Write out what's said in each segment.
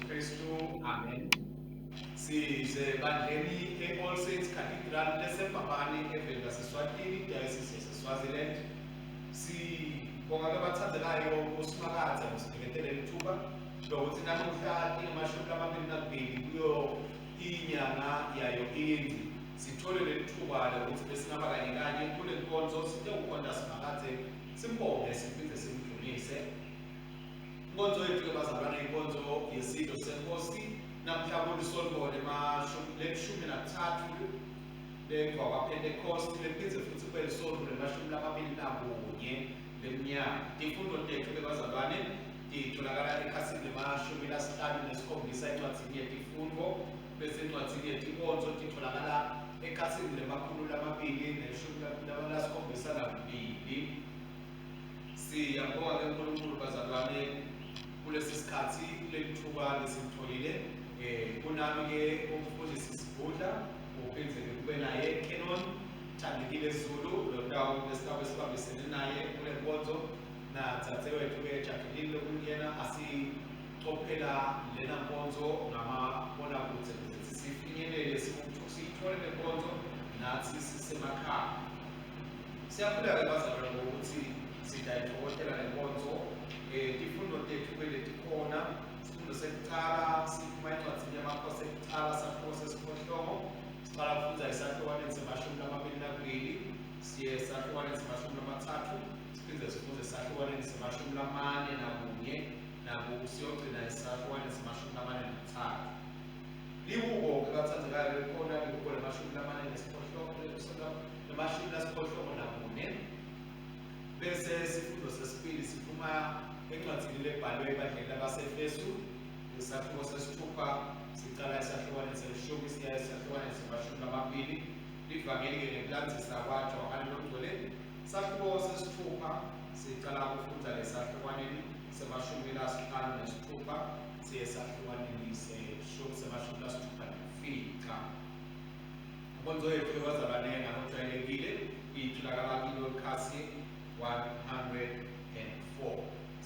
Kristu. Amen. Sisebandleni e-All Saints Cathedral leseMbabane eveni laseSwatini, Diocese yaseSwaziland. Sibonga ke bathandekayo uSimakadze ngosiniketele lithuba lokuthi namuhla ingemashumi lamabili nakubili kuyo inyanga yayo iNgci sithole leli thuba lokuthi besingaba kanye kanye kule nkonzo sitewukhonta Simakadze simbonge siphinde simdumise. Inkonzo yethu-ke bazalwane inkonzo yesidlo senkosi namhla kulisonto lelishumi nakuthathu lemva kwaPhentekosti lephindze futhi kube lisonto lemashumi lamabili nakunye lemnyaka. Tifundo tethu-ke bazalwane titholakala ekhasini lemashumi lasihlanu nesikhombisa encwadzini yetifundvo bese encwadzini yetinkonzo titholakala ekhasini lemakhulu lamabili neshumi lasikhombisa nakubili. Siyabonga ke uNkulunkulu bazalwane kulesi sikhathi kuleli thuba lesilitholile eh kunami ke umfundisi Sibhudla uphindze ke kube naye Canon Thandekile Zulu lo ndawo lesitabe sibambisene naye kule nkonzo na dzadzewethu ke Jacqueline lokuyena asicophela lena nkonzo ngamabonakude ukuze sifinyelele siyithole le nkonzo nathi sisemakhaya. Siyakhuleka ke bazalwane ngokuthi sitayithokothela le nkonzo um tifundo tethu ke letikhona sifundo sekucala siphuma encwadzini yamakhosi ekucala sahluko sesiphohlongo siqala kufundza esahlukwaneni semashumi lamabili nakubili siye esahlukwaneni semashumi lamathathu siphinde sifunde esahlukwaneni semashumi lamane nakunye naku siyogcina esahlukwaneni semashumi lamane nakuthathu. Lihubo-ke bathandekayo likhona lihubo lamashumi lamane nesiphohlongo lamashumi lasiphohlongo nakune bese sifundo sesibili siphuma encwadini lebhalwe ebandleni labaseFesu isahluko sesithupha sicala esahlukwaneni selishumi siya esahlukwaneni semashumi lamabili livangeli-ke ngekulandzisa kwaJohane longcwele sahluko sesithupha sicala kufundza lesahlukwaneni semashumi lasihlanu nesithupha siye sahlukaneni semashumi lasithupha nemfica. Inkonzo yethu yabazalwane ngalokujwayelekile itholakala kilo khasi 104.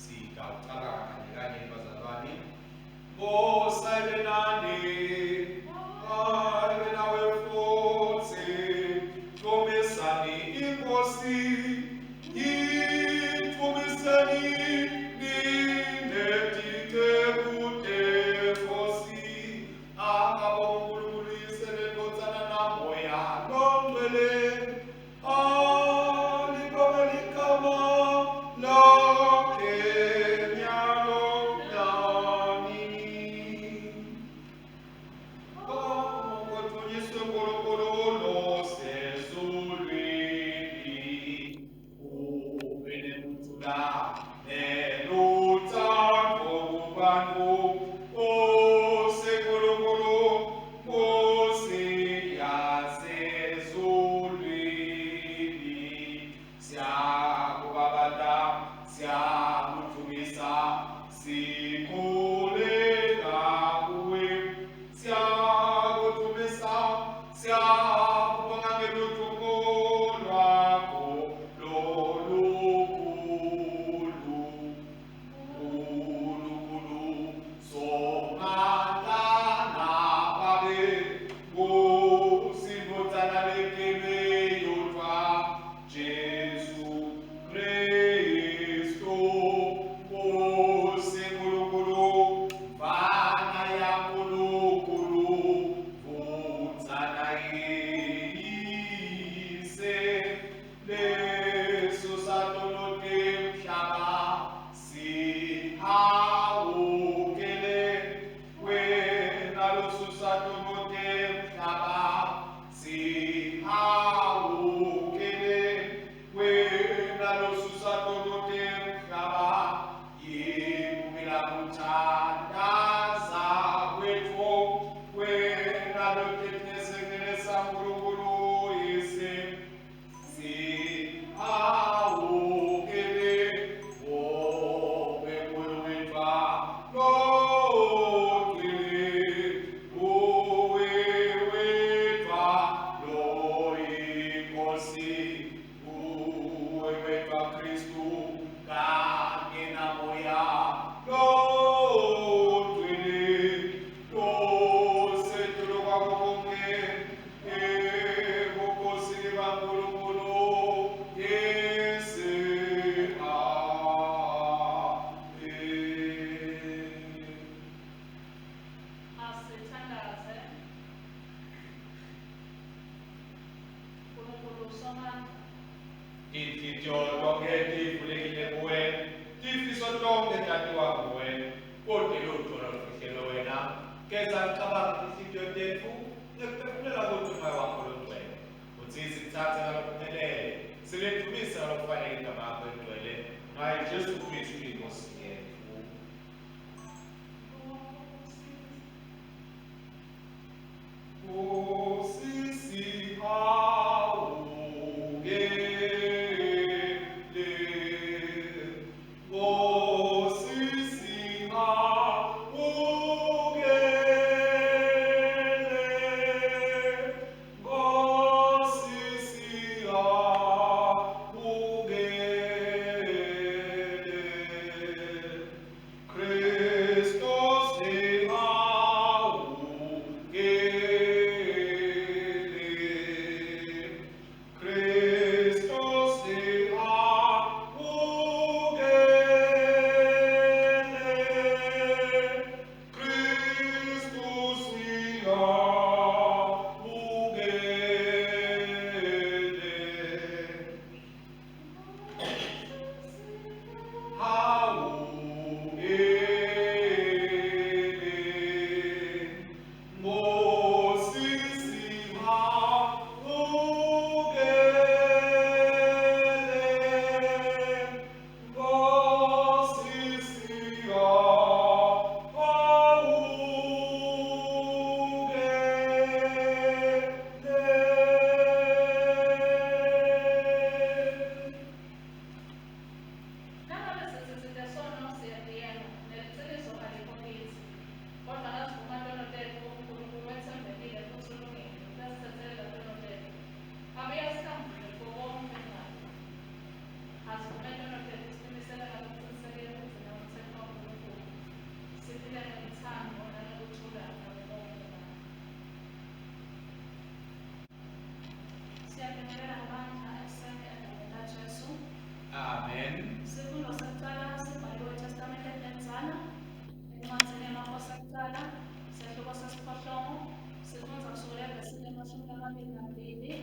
Sitawucala kanye kanye bazalwane. Nkosi ayibe nani, ayibe nawe futhi. Dumisani iNkosi, yidumiseni nine tinceku teNkosi. Akabonga uNkulunkulu Uyise neNdvodzana naMoya loNgcwele. Alibonge ligama lakhe nyalo nanini. Asithandaze. Nkulunkulu Somandla. Tinhlitiyo tonkhe tivulekile kuwe, tifiso tonkhe tatiwa nguwe, kute lutho lolufihlelwe wena. Geza cabanga tinhlitiyo tetfu ngekuphefumulela kuthi umoya wakho longcwele. Kutsi sikutsatse ngalokuphelele, siledvumise ngalokufanele igama lakho elingcwele, ngaye Jesu Khristu iNkosi yetfu. Christos sihawukele. Christos sihawukele. Christus sihawukele. Hawukele. Nkosi sihawukele. Nkosi sihawukele. Nangabe sithi site sono siyatiyela, neliciniso alikho kitsi. Kodvwa nasivuma tono tetfu, Nkulunkulu wetsembekile futsi ulungile, utasithethelela tono tetfu. Abuye asihlambulule kuko konkhe kungalungi. Asivume tono tetfu sitimisele ngalokucinisekile kugcina umtsetfo waNkulunkulu. Siphile ngelutsandvo nangekuthula nabo bonkhe bantfu. Siyabingelela bandla ekuseni egameni laJesu. Amen. Sifundo sekucala sibhaliwe eTestamenteni Lenzala, encwadzini yaMakhosi ekucala, sehluko sesiphohlongo, sifundza kusukela evesini 22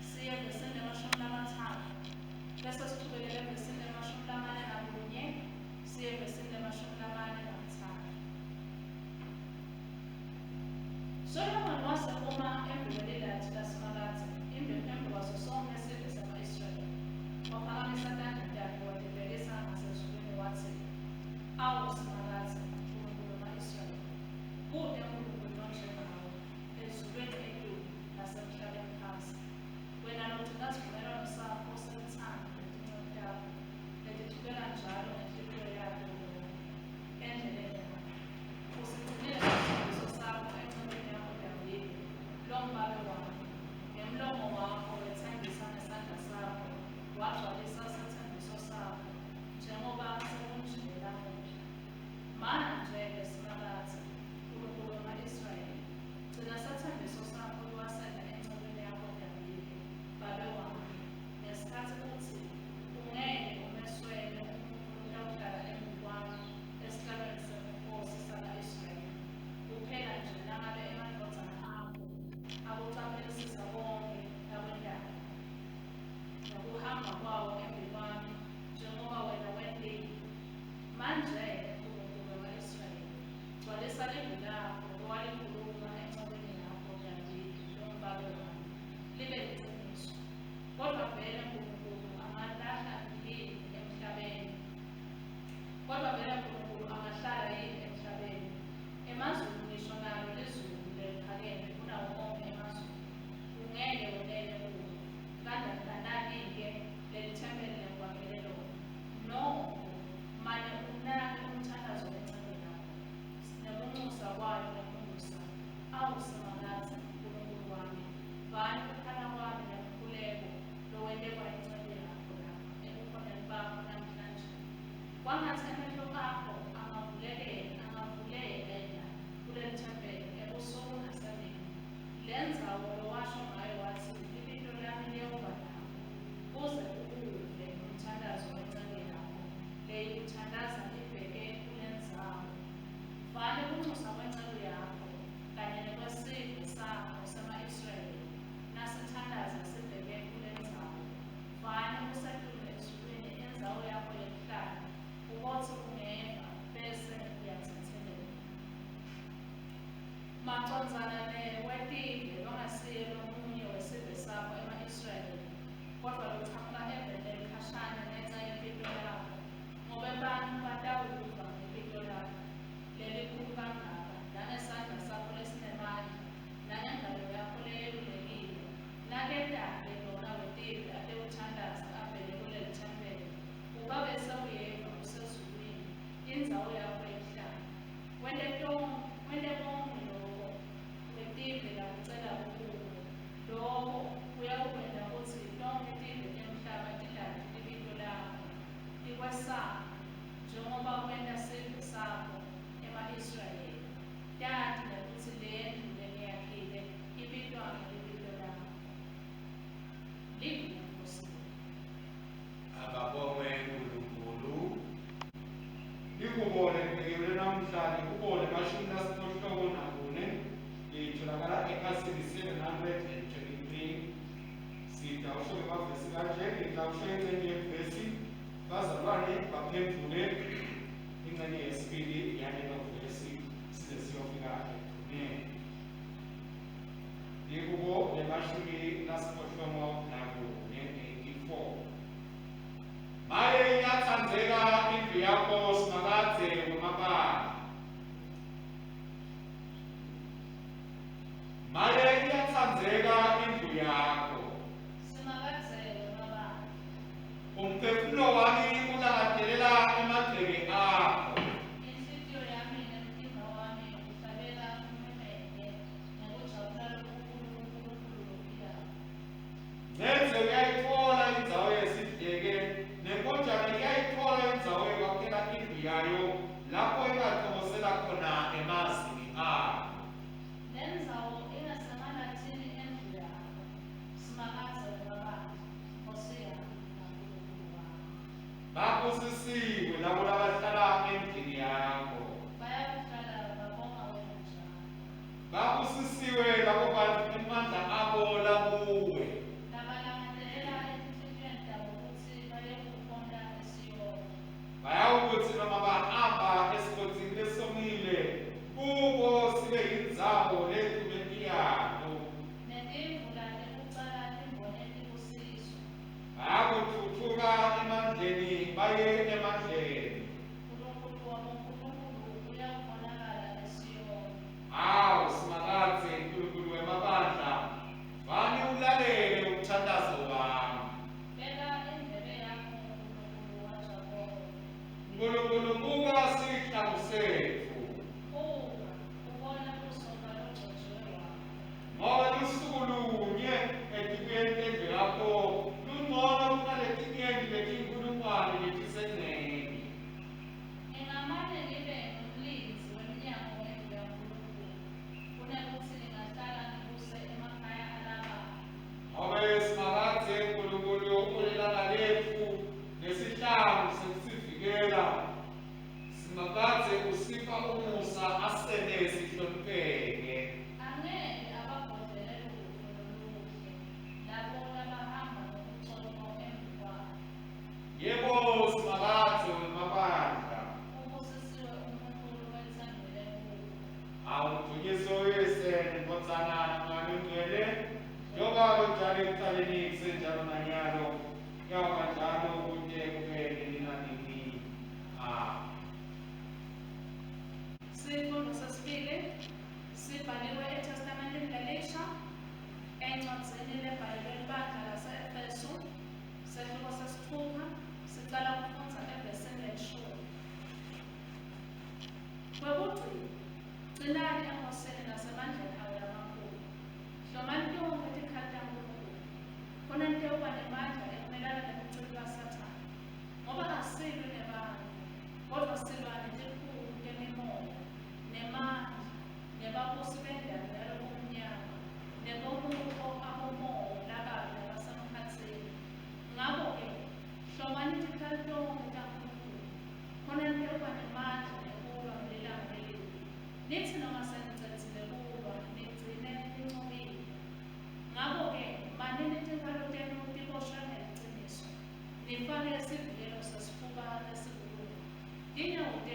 siye evesini 30. Bese sichubekele evesini 41 siye evesini 43. Solomoni wase uma embikwelilathi laSimakadze, embikwaso sonkhe sive sema-Israyeli, waphakamisa tandla takhe watibhekisa ngasezulwini watsi, Awu Simakadze, Nkulunkulu wema-Israyeli, kute Nkulunkulu lonjengawe ezulwini etulu nasemhlabeni phansi, wena logcina sivumelwano sakho selutsandvo netinceku takho letichubeka njalo ngenhlitiyo yato yonkhe endleleni yakho. Usigcinile setsembiso sakho encekwini yakho Davide, lombabe wami. Ngemlomo wakho wetsembisa ngesandla sakho, wagcwalisa setsembiso sakho, njengoba sekunje lamuhla. Macondzana newetive longasiye lomunye wesive sakho ema-Israyeli, kodvwa lochamuka eveni lelikhashane ngenca yelibito lakho, ngobe bantfu batawuva ngelibito lakho lelikhulu kangaka, nangesandla sakho lesinemandla, nangengalo yakho leyelulekile, naketa-ke lona wetive atewuthandaza abheke kulelithempeli, ubabe sewuyeva usezulwini, indzawo yakho yekuhlala, wente wente konkhe loko wetive lakucelako kuwe. Loko kuyawukwenta kutsi tonkhe tive temhlaba tilati libito lakho, tikwesabe, njengoba kwenta sive sakho ema-Israyeli, tati nekutsi lendlu lengiyakhile ibitwa ngelibito lakho. Livi leNkhosi. Akabongwe uNkulunkulu. Lihubo lelibekiwe namuhla lihubo lemashumi lasiphohlongo nakune, litholakala ekhasini 723. Sitawusho emavesi kanje: ngitawusho incenye yevesi, bazalwane baphendvule incenye yesibili yalelo vesi size siyofika ekugcineni. Lihubo lemashumi lasiphohlongo nakune, 84. Maye, iyatsandzeka indlu yakho, Simakadze wemabandla. Maye, iyatsandzeka indlu yakho. Simakadze wemabandla. Umphefumulo wami ulangatelela emagceke akho. Inhlitiyo yami nemtimba wami kuhlabela kumemete ngekujabula lokukhulu kuNkulunkulu lophilako. Ncedze uyayitfola indzawo yesidleke, nenkonjane iyayitfola indzawo yekwakhela indlu yayo, lapho ingachobosela khona emazini ayo. Lendzawo ingasemalathini endlu yakho, Simakadze wemabandla, Nkosi yami naNkulunkulu wami. Babusisiwe labo labahlala endlini yakho. Bayakuhlala babonga wena njalo. Babusisiwe labo bantfu emandla abo lakuwe. Labalangatelela etinhlitiyweni tabo kutsi bayekukhonta eSiyoni. Bayawukutsi noma bahamba esigodzini lesomile, kubo sibe yindzawo lechume tiyalo. Netimvula tekucala timbonye tibusiso. Bayakutfutfuka emandleni baye emandleni. Nkulunkulu wabonkulunkulu uyakubonakala eSiyoni. Awu Simakadze, Nkulunkulu wemabandla, vani ulalele umthandazo wami. Beka indlebe yakho, Nkulunkulu waJakobe. Nkulunkulu, buka sihlangu setfu. Buka, ubone buso balogcotjiwe wakho. Ngoba lusuku lunye etikweni tendlu yakho lungcono kunaletinyenti letinkhulungwane letisencenye. Ngingamane ngibe ngumlindzi wemnyango wendlu yaNkulunkulu kunekutsi ngingahlala ngibuse emakhaya alababi. Ngobe Simakadze Nkulunkulu ulilanga letfu nesihlangu sekusivikela. Simakadze usipha umusa asente sihlonipheke. Angeke abagodlele lutfo loluhle labo labahamba ngebucotfo embi kwakhe. Yebo, Simakadze wemabandla. Ubusisiwe umuntfu lowetsembele kuwe. Awudunyiswe Uyise neNdvodzana naMoya Longcwele, njengoba kunjalo ekucaleni, kusenjalo nanyalo, kuyawuba njalo kute kube nini nanini. Amen. Sifundo sesibili sibhaliwe eTestamenteni lelisha encwadzini lebhalelwe libandla lase-Efesu, sehluko sesitfupha, sicala kufundza evesini lelishumi. Kwekugcina, cinani eNkhosini nasemandleni ayo lamakhulu. Hlomani tonkhe tikhali taNkulunkulu, khona nitewuba nemandla ekumelana nebucili baSathane. Ngoba asilwi nebantfu, kodvwa silwa netikhulu temimoya, nemandla, nebabusi bendalo yalobumnyama, nebobutfo abomoya lababi labasemkhatsini. Ngako-ke, hlomani tikhali tonkhe taNkulunkulu, khona nitewuba nemandla ekulwa ngelilanga lelibi. Nitsi noma senicedzile kulwa, nigcine nincobile. Ngako-ke, manini tinkhalo tenu tiboshwe ngeliciniso, nifake sivikelo sesifuba lesikulunga. Tinyawo tenu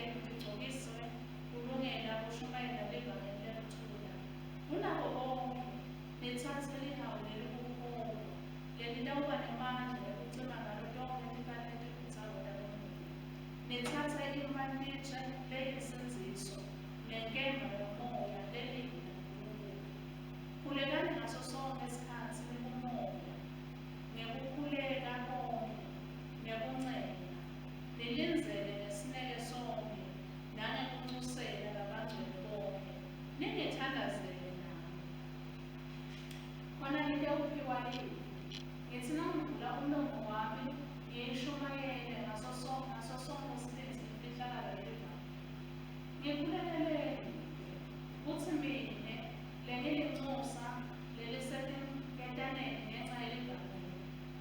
ngitewuphiwa livi. Ngitsi nangivula umlomo wami ngiyishumayele ngaso ngaso sonkhe sibindzi imfihlakalo yelivangeli. Ngikhulekeleni-ke kutsi mine lengilincusa lelisetinketaneni ngenca yelivangeli,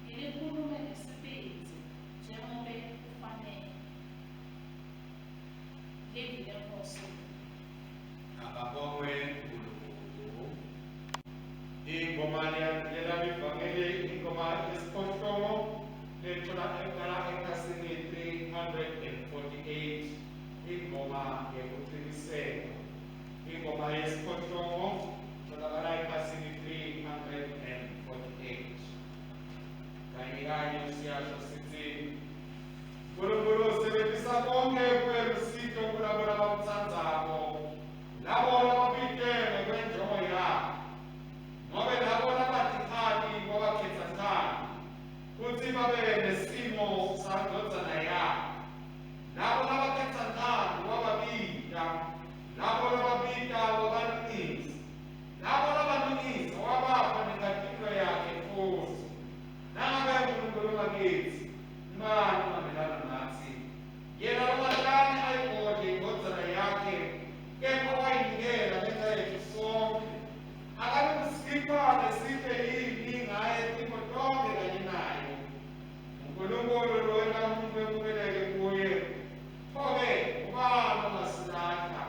ngilikhulume ngesibindzi njengobe kufanele. Livi leNkhosi. Akabongwe uNkulunkulu. Ingoma leyandulela livangeli ingoma yesiphohlongo letholakala ekhasini 348 ingoma yekuqiniseka. Ingoma yesiphohlongo itholakala ekhasini 348. Kanye kanye siyasho sithi Nkulunkulu usebentisa konke kube lusito kulabo labamtsandzako, labo lababite ngekwenjongo yakhe. Ngobe labo labatikhati wabakhetsa njani kutsi babe nesimo sandvodzana yakhe. Labo labakhetsa njani wababita, labo lababita wabalungisa, labo labalungisa wabapha nenkhatimulo yakhe futsi. Nangabe Nkulunkulu ungakitsi, ngubani ongamelana natsi? Yena longatange ayigodle iNdvodzana yakhe, kepha wayinikela ngenca yetfu sonkhe, akanakusipha nesihle yini ngaye tintfo tonkhe kanye naye? NguNkulunkulu lowenta umuntfu emukeleke kuye. Pho-ke ngubani ongasilahla?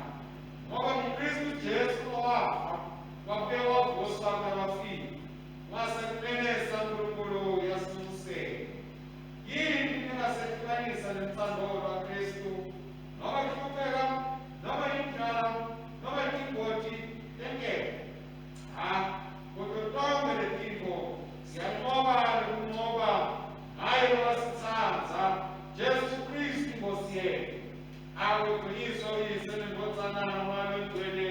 Ngobe nguKhristu Jesu lowafa, wabuye wavuswa kulabafile. Wasekunene saNkulunkulu uyasinxusela. Yini lengasehlukanisa nelutsandvo lwaKhristu? Noma kuhlupheka, noma indlala, noma tingoti tenkemba? Cha, kuto tonkhe letintfo siyancoba nekuncoba ngaye lowasitsandza, Jesu Khristu Nkhosi yetfu. Akudvunyiswe uYise neNdvodzana naMoya Longcwele,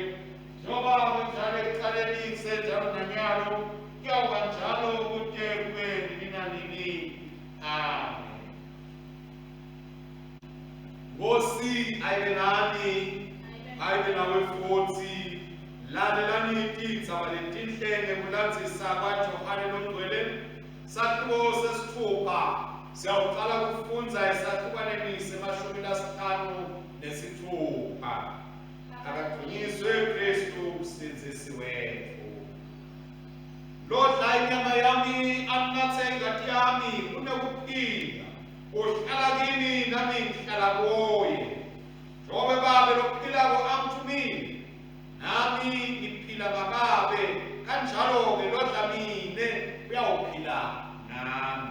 njengoba kunjalo ekucaleni kusenjalo nanyalo, kuyawuba njalo kute kube nini nanini. Amen. Nkosi ayibe nani, ayibe nawe futhi. Lalelani tindzaba letinhle ngekulandzisa kwaJohane loNgcwele. Sahluko sesitfupha siyawucala kufundza esahlukwaneni semashumi lasihlanu nesitfupha. Akadvunyiswe Kristu Msindzisi wetfu. Lodla inyama yami anatse ingati yami unekuphila, uhlala kimi nami ngihlala kuye. Njengobe Babe lophilako angithumile, Nami ngiphila ngaBabe, kanjalo-ke lodla mine uyawuphila nami.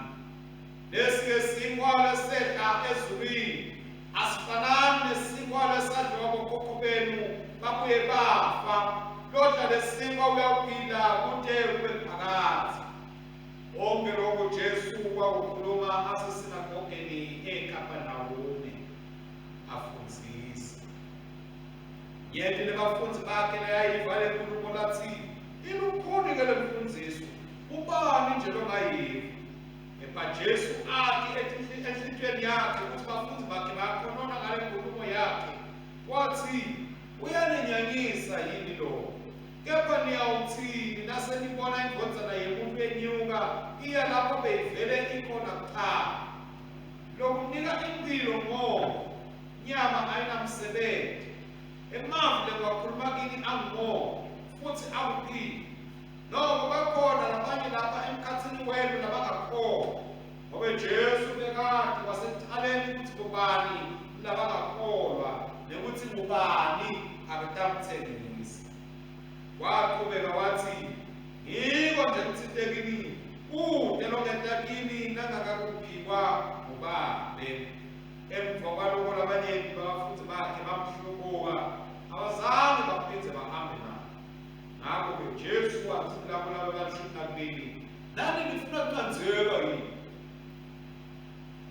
Lesi-ke sinkhwa lesehla ezulwini, asifanani nesinkhwa lesadliwa bokhokho benu babuye bafa. Lodla lesinkhwa uyawuphila kute kube phakadze. Konke lokhu Jesu wakukhuluma asesinagogeni eKapernawume afundzisa. Yeti lebafundzi bakhe leyayiva lenkulumo latsi, Ilukhuni ke lemfundziso, ubani nje longayiva? Kepha Jesu ati enhlitiyweni yakhe kutsi bafundzi bakhe bayakhonona ngale nkulumo yakhe, watsi, Kuyaninyanyisa yini lokho? Kepha niyawutsini nase nibona iNdvodzana yeMuntfu yenyuka iya lapho beyivele ikhona kucala? Lokunika imphilo ngoba Nyama ayinamsebenti. Emavi lengiwakhuluma kini angumoya, futsi akuphila. Noko bakhona labanye lapha emkhatsini wenu labangakholwa, ngobe Jesu bekati kwasekucaleni kutsi bobani labangakholwa nekutsi ngubani abetamtsengisa. Wachubeka watsi, Ngiko nje ngitsite kini, kute longeta kimi nangakakuphiwa nguBabe. Emva kwaloko labanyenti babafundzi bakhe bamhlubuka, abazange baphindze bahambe naye. Ngako-ke Jesu watsi kulabo labebalishumi nakubili, Nani nifuna kuncandzeka yini?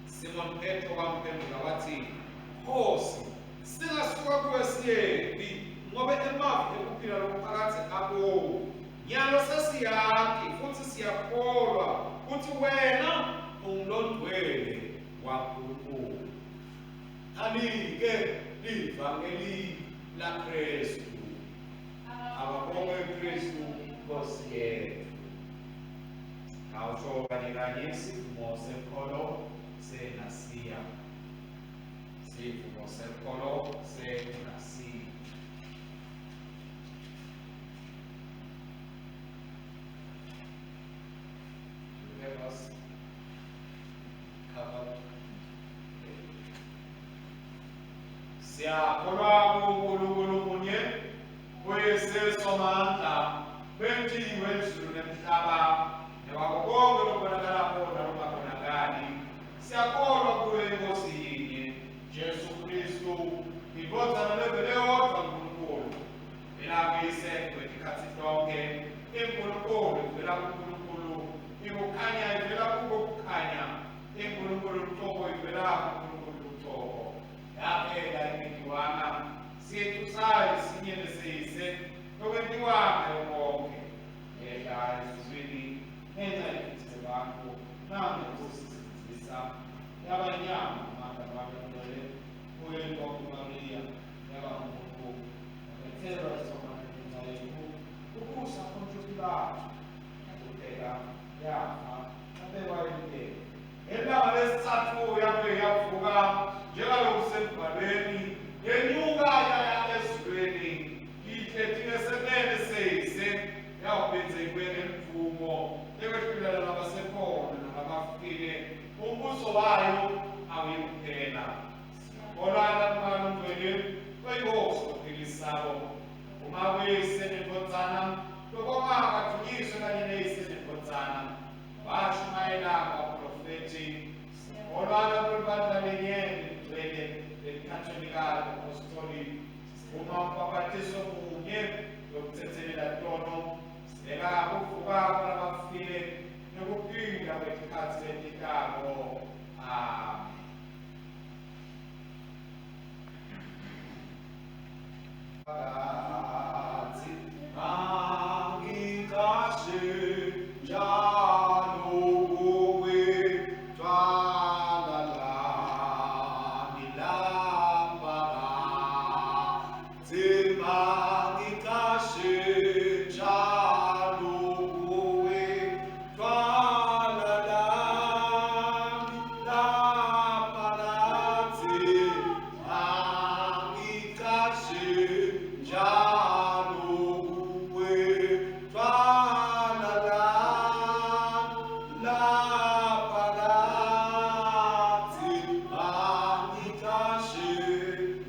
Simoni Petro wamphendvula watsi, Nkhosi, singasuka kuwe siyephi? Ngobe emavi ekuphila lokuphakadze akuwe. Nyalo sesiyati futsi siyakholwa kutsi wena unguLongcwele waNkulunkulu. Nali-ke livangeli laKhristu. Akabongwe Khristu Nkosi yetfu. Ngawusho kanye kanye sivumo senkolo seNasiya. Sivumo senkolo seNasiya. You have us covered. Siyakholwa kuNkulunkulu munye, uYise Somandla, Menti wezulu nemhlaba, newako konke lokubonakalako nalokungabonakali. Siyakholwa kuyo iNkosi yinye, Jesu Kristu, iNdvodzana levele yodvwa kuNkulunkulu. Vela kuyise kwetikhatsi tonke, iNkulunkulu ivela kuNkulunkulu, ikukhanya ivela kuko kukhanya, iNkulunkulu lucobo ivela kuNkulunkulu lucobo. Yaphela ingentiwanga, siyethu sayo sinye neseyise, lokwentiwa ngayo konke. Yehla ezulwini ngenxa yethu bantfu, nangokusisindzisa, yaba inyama ngamandla kaMoya kuye kwakuMariya, yaba ngumuntu, yabethelwa esiphambanweni ngenxa yethu, kubusa Pontius Pilatu, yakuphela, yafa, yabekwa emhlabeni. Ngelanga lesitsatfu yabuye yavuka njengaloku kusembhalweni, yenyuka yaya ezulwini, ihleti ngesenene seyise, yawuphindze ibuye ngemvumo ekwehlulela labasekhona nalabafile, umbuso wayo awuyikuphela. Siyakholwa nakuMoya Longcwele, oyiNkosi ophilisako, uma kuyise nendvodzana, lobonga kadvunyiswe kanye neyise nendvodzana, washumayela kwaprofethi. Siyakholwa nakulibandla linye leligcwele lelikhatolika leapostoli, sivuma umbhaphatiso munye wekutsetselela tono, sibeka kuvuka kwalabafile nekuphila kwetikhatsi letitako. Amen. Phakathi angicashe njalo kuwe twala lami laphakathi mangicashe njalo kuwe twala lami laphakathi mangicashe njalo kuwe twala lami laphakathi mangicashe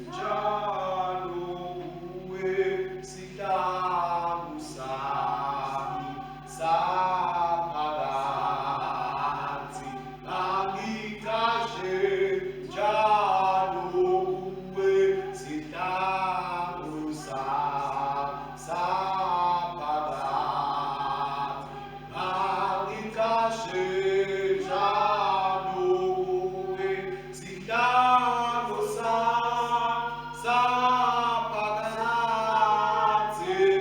njalo kuwe sihlangu sami saphakathi mangicashe njalo kuwe sihlangu sami saphakathi mangicashe njalo kuwe sihlangu sami saphakathi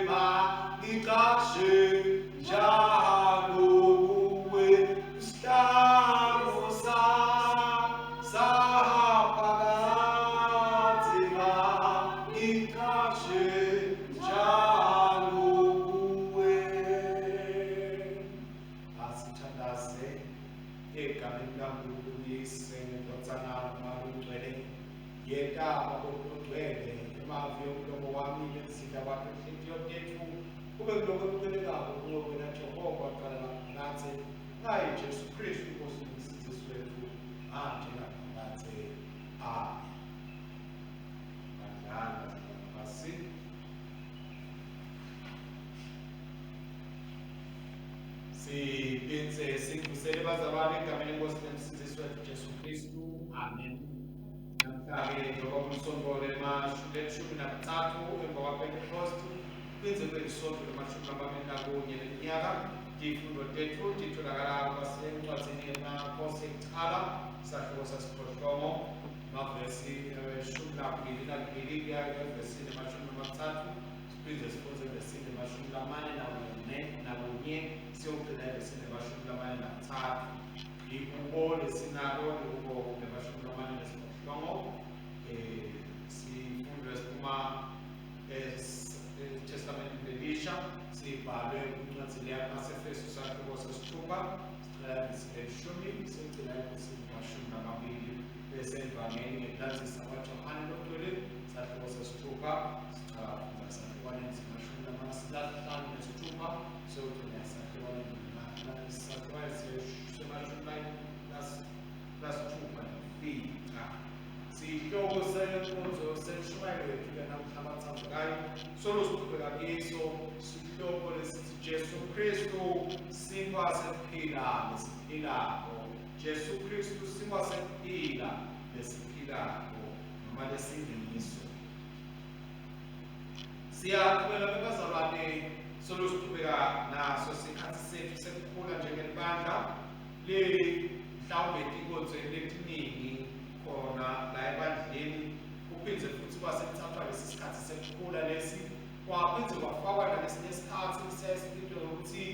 mangicashe njalo kuwe sihlangu sami saphakathi mangicashe njalo kuwe. Asithandaze egameni laNkulunkulu Uyise neNdvodzana noMoya Longcwele. Yenta Baba Longcwele emavi omlomo wami nemzindla wakhe inhlitiyo tetfu kube kuloko ekucelekako kuwe wena Jehova qala laphakadze ngaye Jesu Kristu Nkosi nomsindzisi wetfu manje naphakadze. Amen. Badlala basi. Siphindze sivusele bazalwane egameni lenkosi nemsindzisi wetfu Jesu Kristu. Amen. Namhla-ke njengoba kulisonto leshumi nakutsatfu emva kwaPentecost, phindze kube lisonto lemashumi lamabili nakunye leminyaka. Tifundo tetfu titholakala kwasencwadzini yeMakhosi ekucala, sahluko sasiphohlongo, mavesi 22 kuya evesini 30. Siphindze sifundze evesini 41 siyogcina evesini 43. Ihubo lesinalo lihubo 48. Sifundo esiphuma eTestamenteni lelisha sibhalwe kwincwadi leyabaseEfeso, sahluko sesithupha. Siqala ivesi leshumi siyogcina ivesi 20, bese ivangeli ngekulandzisa kwaJohane longcwele sahluko sesithupha siqala kufundza esahlukwaneni se-56 siyogcina esahlukwaneni se-65. Sihloko senkonzo senshumayelo yethu yanamhla abathandekayo solo siqhubeka kiso sihloko lesithi Jesu Kristu sinkwa sekuphila lesiphilako. Jesu Kristu sinkwa sekuphila lesiphilako noma lesingiso. Siyaqhubeka bebazalwane solo siqhubeka naso sikhathi sethu sekukhula njengelibandla le mhlawumbe etinkonzweni letiningi khona la ebandleni, kuphindze futhi kwase kuthathwa lesi sikhathi sekukhula lesi kwaphindze kwafakwa nalesinye isikhathi sesibitwe ngokuthi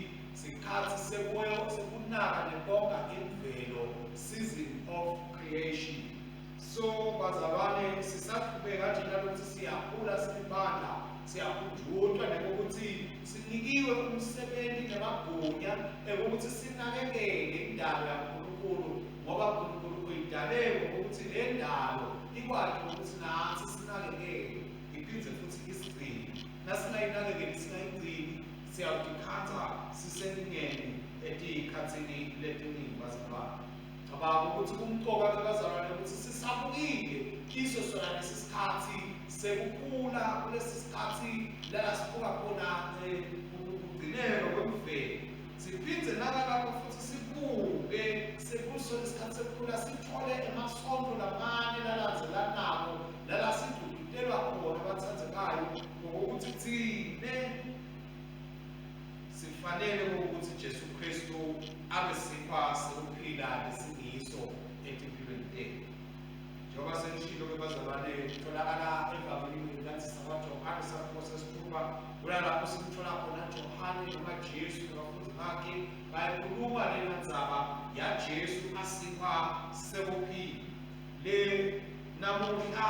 sikhathi sekunaka nekonga imvelo, season of creation. So bazalwane, sisaqhubeka nje nalokuthi siyakhula silibandla, siyakhunjutwa nekuthi sinikiwe umsebenzi nemagunya ekuthi sinakekele indalo yaNkulunkulu, ngoba uNkulunkulu uyidale ngokuthi le ndalo ikwazi ukuthi nathi sinakekele iphindze futhi isigcine. Nasingayinakekeli, singayigcini, siyawutikhandza sisenkingeni etikhatsini letiningi bazalwane. Cabanga ukuthi kumcoka ke bazalwane ukuthi sisabukile kiso sona lesi sikhathi sekukhula, kulesi sikhathi la sibuka khona ukugcineka kwemvelo, siphindze nakalapho futhi sibuke sekuso lesikhathi sekukhula sithole emasonto lamane lalandzelanako lala sigcugcutelwa khona abathandzekayo ngokuthi thine sifanele ukuthi Jesu Kristu abe sinkwa sekuphila lesingiso etimpilweni tethu. Njengoba sengishilo ke bazalwane, kutholakala evangelini ngekulandzisa kwaJohane sahluko sesithupha, kulalapho simthola khona Johane noma Jesu nabafundi bakhe bayikhuluma lena ndzaba yaJesu asinkwa sekuphila. Le namuhla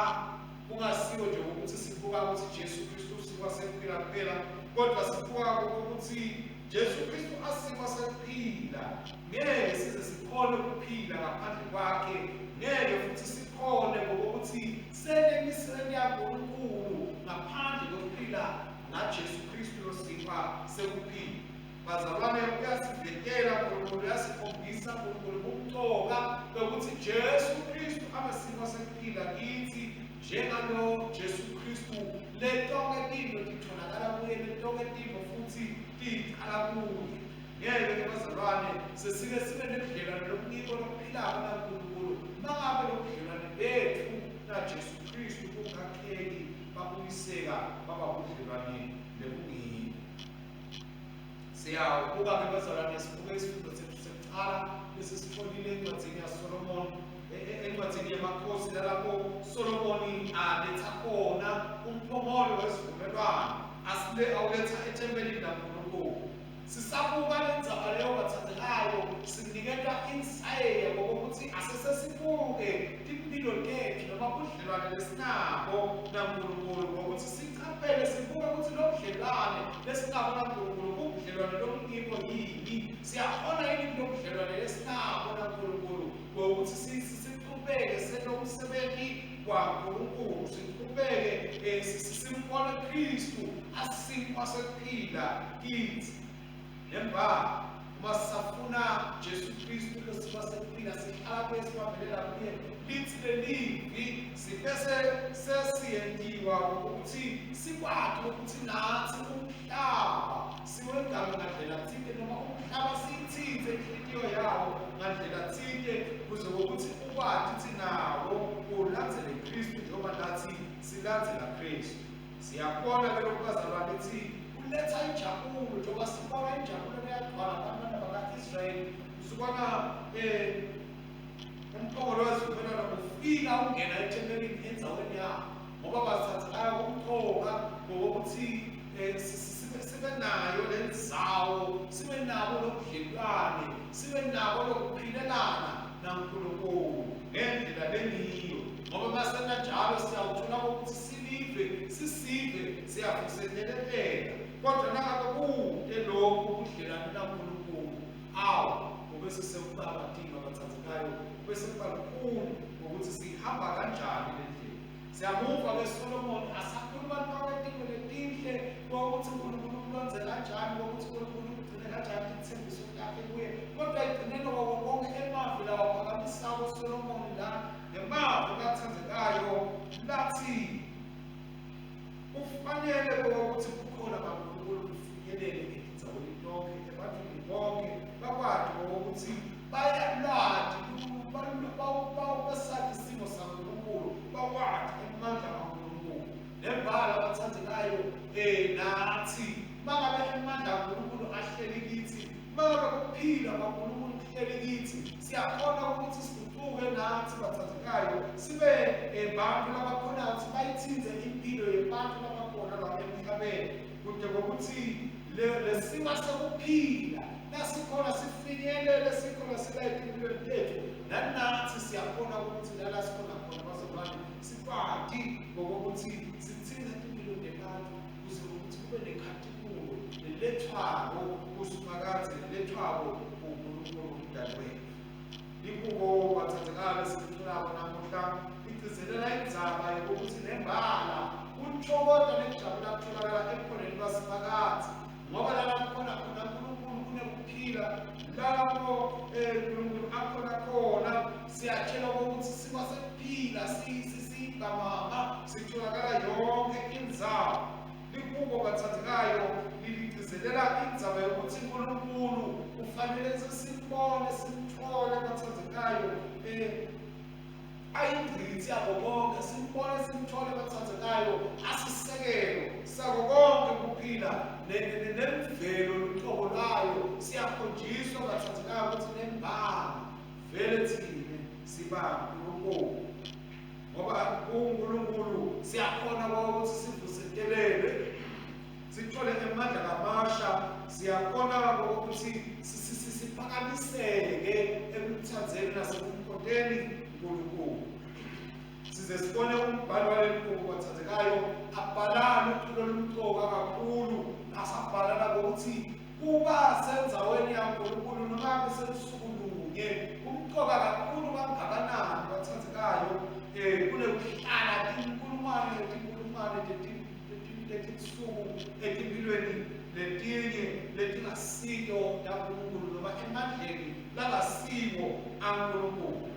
kungasiko nje ukuthi sibuka ukuthi Jesu Kristu usinkwa sekuphila kuphela, kodwa sibuka ukuthi Jesu Kristu asinkwa sekuphila ngeke size sikhone ukuphila ngaphandle kwakhe, ngeke futhi sikhone ngokuthi sente imisebenzi yaNkulunkulu ngaphandle kokuphila ngaJesu Kristu losinkwa sekuphila. Bazalwane, uyasivetela uNkulunkulu, uyasikhombisa uNkulunkulu ubumcoka bokuthi Jesu Kristu abe sinkwa sekuphila kithi, njengalo Jesu Kristu letonke tintfo titholakala kuye, letonke tintfo futhi ticala kuye. Ngeke ke bazalwane sesike sibe nebudlelwane lobungiko lobuphilako naNkulunkulu mangabe lobudlelwane bethu naJesu Kristu bungakheki babuyiseka baba budlelwane lebungiko. Siyawubuka ke bazalwane, sibuke isifundo sethu sekucala lesisitfolile encwadzini yaSolomon, encwadzini yemakhosi, lalapho Solomoni aletha khona umphongolo wesivumelwano asile awuletha ethempelini laNkulunkulu. Sisabuka lendzaba leyo bathandekayo, siniketwa insayeya ngokuthi asesesibuke timpilo tethu noma budlelwane lesinabo naNkulunkulu, ngokuthi sicaphele sibuke ukuthi lo budlelwane lesinabo naNkulunkulu bubudlelwane lobungiko yini, siyakhona yini kulo budlelwane lesinabo naNkulunkulu ngokuthi siqhubeke sente umsebenzi waNkulunkulu, siqhubeke simbone Kristu asinkwa sekuphila kithi. Nembala uma sisafuna Jesu Kristu losinkwa sekuphila, sihlala kuye, sibambelela kuye, lithi lelivi sibese sesiyentiwa ukuthi sikwati ukuthi nathi umhlaba siwengame ngandlela thile, noma umhlaba siyithinthe inhlitiyo yawo ngandlela thile, kuze ukuthi ukwati ukuthi nawo ulandzele Kristu njengoba nathi silandzela Kristu. Siyabona ke lokhu bazalwane bethi kuletha injabulo, njengoba sibona injabulo leyagcwala abantwana baka-Israyeli kusukwana umphongolo wesivumelwano ufika ungena ethempelini endzaweni yabo, ngoba bathathekayo kumcoka ngokuthi sibe nayo le ndzawo, sibe nabo lobudlelwane, sibe nabo lokuphilelana naNkulunkulu ngendlela lengiyo, ngoba masenanjalo siyawuthola ukuthi silive sisive siyavuseteleleka. Kodwa nangabe kude lokhu ubudlelwane naNkulunkulu, awu, Kubese sekuba matima bathandzekayo, kubese kuba lukhuni ukuthi sihamba kanjani le ndlela. Siyamuva ke Solomon asakhuluma tonke tintfo letinhle kokuthi uNkulunkulu umlondze kanjani, kokuthi uNkulunkulu ugcine kanjani titsembiso takhe kuye. Kodwa ekugcineni kwako konke emavi lawaphakamisako Solomon la ngemavi latsandzekayo lathi kufanele kokuthi kukhona baNkulunkulu kufinyelele etindzaweni tonkhe ebantwini bonke bakwati kokuthi bayalwati basati isimo saNkulunkulu, bakwati emandla kaNkulunkulu. Nembala abathandekayo nathi mangabe emandla kaNkulunkulu ahleli kithi, mangabe kuphila kwaNkulunkulu kuhleli kithi, siyakhona ukuthi siguquke nathi bathandekayo, sibe bantu labakhona ukuthi bayithinze impilo yebantu labakhona la emhlabeni, kude kokuthi lesimo sekuphila nasikhona sifinyelele, sikhona sila etimpilweni tethu, nanathi siyakhona ukuthi lala sikhona khona bazalwane sikwati ngokuthi sithinze impilo nebantu kuze ukuthi kube nekhatimulo lelethwako kuSimakadze, lelethwako kuNkulunkulu umdali wethu. Likubo bathandekayo lesilitholako namuhla ligcizelela indzaba yokuthi nembala kuthokoza nekujabula kutholakala ebukhoneni baSimakadze, ngoba lala kukhona khona uNkulunkulu kunekuphila, lapho uNkulunkulu akhona khona siyatshelwa ukuthi siba sekuphila sibamama sitholakala yonke indzawo. Likubo bathandekayo liligcizelela indzaba yokuthi uNkulunkulu kufanele simbone simthole bathandekayo ayingcithi yabo bonke, simbone simthole bathandekayo asisekelo sako konke kuphila nemvelo luqobo lwayo. Siyakhonjiswa bathandekayo ukuthi nembala vele thine siba uNkulunkulu, ngoba uNkulunkulu siyakhona ukuthi sivusetelele sithole emandla kamasha, siyakhona ukuthi siphakamiseke ekuthandzeni nasekumkhonteni uNkulunkulu. Size sibone umbhalo waleli bhuku bathandekayo abhalana uculo olumcoka kakhulu, asabhala ukuthi kuba sendzaweni yaNkulunkulu noma kuselusuku lunye kumcoka kakhulu kangakanani bathandekayo kunekuhlala tinkulungwane netinkulungwane tetinsuku etimpilweni letinye letingasito taNkulunkulu noma emandleni langasiwo aNkulunkulu.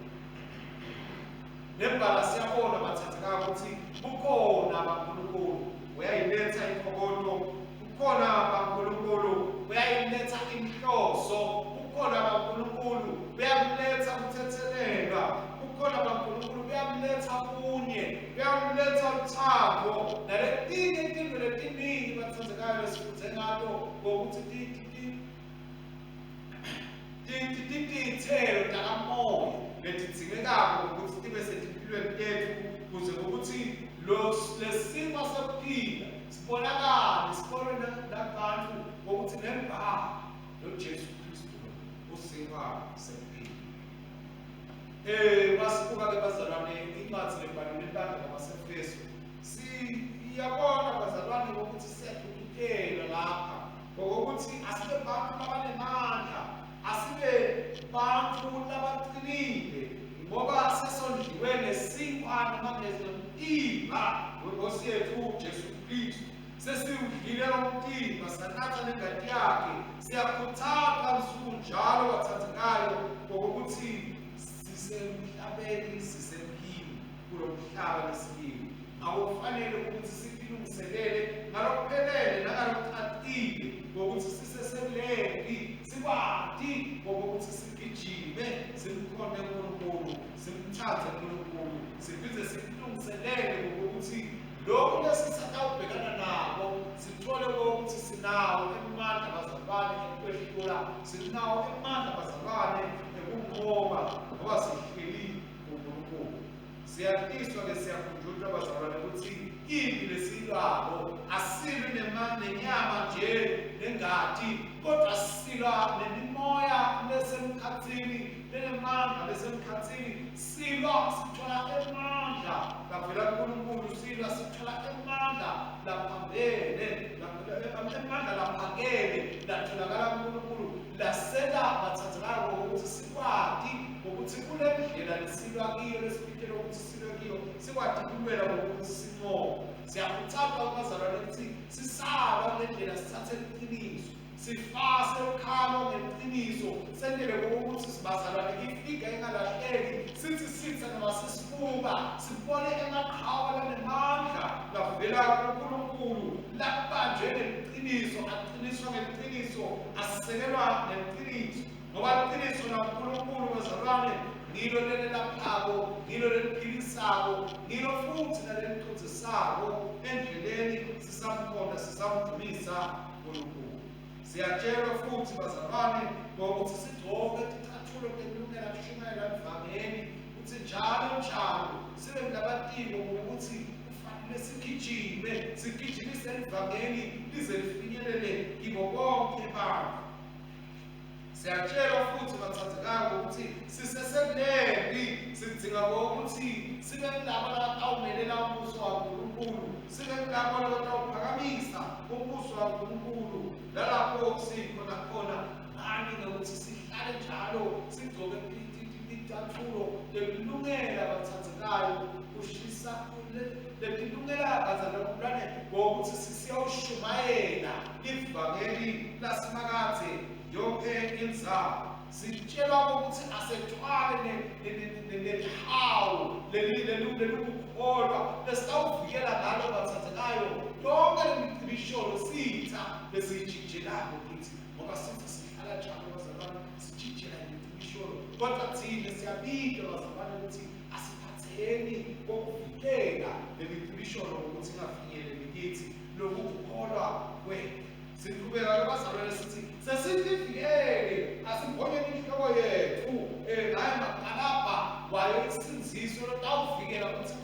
Nembala siyabona bathandekayo ukuthi bukhona baNkulunkulu uyayiletha intokozo, bukhona baNkulunkulu uyayiletha inhloso, bukhona baNkulunkulu buyakuletha kuthethelelwa, bukhona baNkulunkulu buyakuletha bunye, buyakuletha uthando naletinye tintfo letiningi bathandekayo lesifundze ngato ngokuthi tiy'thelo takamoya letidzingekako ukuthi tibe setimpilweni tetfu kuze ukuthi lesimo sekuphila sibonakale sibonwe nabantu ngokuthi nembala noJesu Kristu usinkwa sekuphila. Masibuka ke bazalwane incwadi lebhalelwe ibandla labaseEfesu, siyabona bazalwane ngokuthi siyagqugqutelwa lapha ngokuthi asibe bantu labanemandla, asibe bantu labaqinile, ngoba sesondliwe ngesinkwa noma ngezomtimba weNkosi yethu Jesu Kristu. Sesiwudlile lo mtimba, sanatha nengati yakhe. Siyakhuthazwa msuku njalo bathandekayo ngokuthi sisemhlabeni, sisemphini kulo mhlaba lesikiwo. Ngakho kufanele ukuthi sitilungiselele ngalokuphelele nangalokucacile ngokuthi siseselempi, sikwati ngokuthi sigijime simkhonte uNkulunkulu, simthathe uNkulunkulu, siphinde sitilungiselele ngokuthi lokhu lesisatawubhekana nako sithole ukuthi sinawo emandla bazalwane ekwehlula, sinawo emandla bazalwane ekunqoba, ngoba sihleli kuNkulunkulu. Siyatiswa ke siyakhunjulwa bazalwane ukuthi impi lesilwako asilwi nenyama nje nengati, kodwa silwa nemimoya lesemkhathini lenemandla lesemkhathini. Silwa sithola emandla lavela kuNkulunkulu, silwa sithola emandla laphambene, emandla laphakeme latholakala kuNkulunkulu lasela bathandekayo ngokuthi kule ndlela lesilwa kiyo, lesibitelwe ukuthi silwe kiyo, sikwati kulwela ngokuthi sinqobe. Siyakhuthazwa abazalwane ukuthi sisaba kule ndlela, sithathe iqiniso, sifase ukhalo ngeqiniso, sentele ukuthi sibazalwane ifika ingalahleki, sithi sitha noma sisibuka sibone emaqhawe lanemandla lavela kuNkulunkulu, labanjwe ngeqiniso, aqiniswa ngeqiniso, asekelwa ngeqiniso, ngoba iqiniso laNkulunkulu bazalwane ngilo lelelaphako, ngilo leliphilisako, ngilo futhi naleliqondisako endleleni sisamkhona, sisamdumisa uNkulunkulu. Siyatshelwa futhi bazalwane ngokuthi sigcoke ticathulo tekulungela kushumayela ivangeli, ukuthi njalo njalo sibe nabatiko ngokuthi kufanele sigijime, sigijimise ivangeli lize lifinyelele kibo bonke abantu. Siyatshelwa futhi bathandekayo ukuthi sisesekuleli, sidinga ukuthi sibe kulabo abatawumelela umbuso waNkulunkulu, sibe kulabo abatawuphakamisa umbuso waNkulunkulu lalapho sikhona khona. Ngani? Ngokuthi sihlale njalo sigcoke ticathulo lekulungela bathandekayo kushisa letilungela bazalwane ngokuthi sisiyawushumayela ivangeli lasimakadze yonke indzawo. Sitshelwa ukuthi asethwale nelihawu lelukukholwa lesitawuvikela ngalo bathandekayo yonke lemicibisholo sitha lesiyijijelako kithi, ngoba sithi sihlala njalo bazalwane sijijela imicibisholo, kodwa thina siyabika bazalwane ukuthi asiphatheni kokuvikela lemicibisholo ukuthi ingafinyeleli kithi lokukholwa kwethu. Siqhubeka bazalwane sithi sesivivikele, asimbonyeni inhloko yethu ngayo makalabha wayo insindziso lotawuvikela ukuthi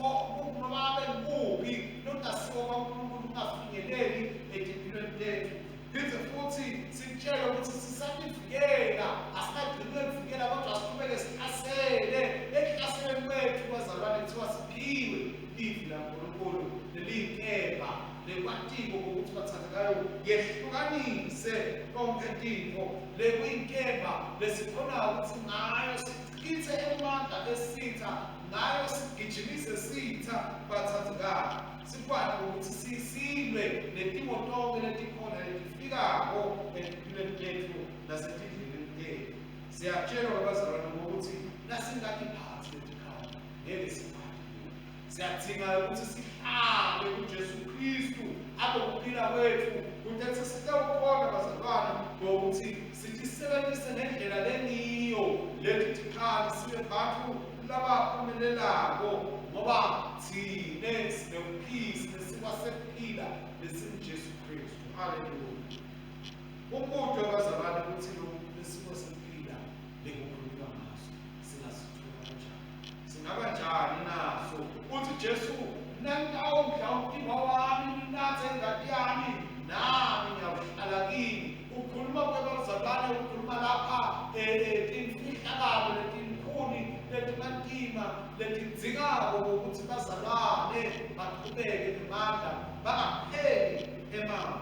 noma abe ngikuphi lokungasiwo kwaNkulunkulu kungafinyeleli etimpilweni tethu. Phinde futhi sitshele ukuthi sisativikela, asikagcini ukuvikela kodwa siqhubeke sihlasele. Ekuhlaseleni kwethu bazalwane kuthiwa siphiwe ivi laNkulunkulu leliyinkemba lekwatiko ukuthi bathandekayo yehlukanise konke tintfo, lekuyinkemba lesikhonayo ukuthi ngayo sichithe emandla esitha, ngayo sigijimise sitha bathandekayo, sikwati ukuthi sisilwe netimo tonke letikhona letifikako etimpilweni tetfu nasetindleleni tetfu. Siyatshelwa bazalwane ngokuthi nasingatiphathi letikhali ngeke sikwati. Siyadinga ukuthi sihlale kuJesu Kristu abe kuphila kwethu, kuze sitawukhona bazalwane ngokuthi sitisebenzise ngendlela lengiyo leti tikhali, sibe bantu labaphumelelako, ngoba thine sinekuphila, nesikwasekuphila lesinguJesu Kristu. Haleluya. Umbuto bazalwane ukuthi lesimo sekuphila lekukhulunywa ngaso singasithola kanjani? Singaba njani naso? Uthi Jesu, nangitawudla umtimba wami ninathe ingati yami, nami ngiyawuhlala kini. Ukhuluma kwebazalwane, ukhuluma lapha timfihlakalo letinkhuni letimatima letidzingako ukuthi bazalwane baqhubeke ngemandla, bangapheli emandla.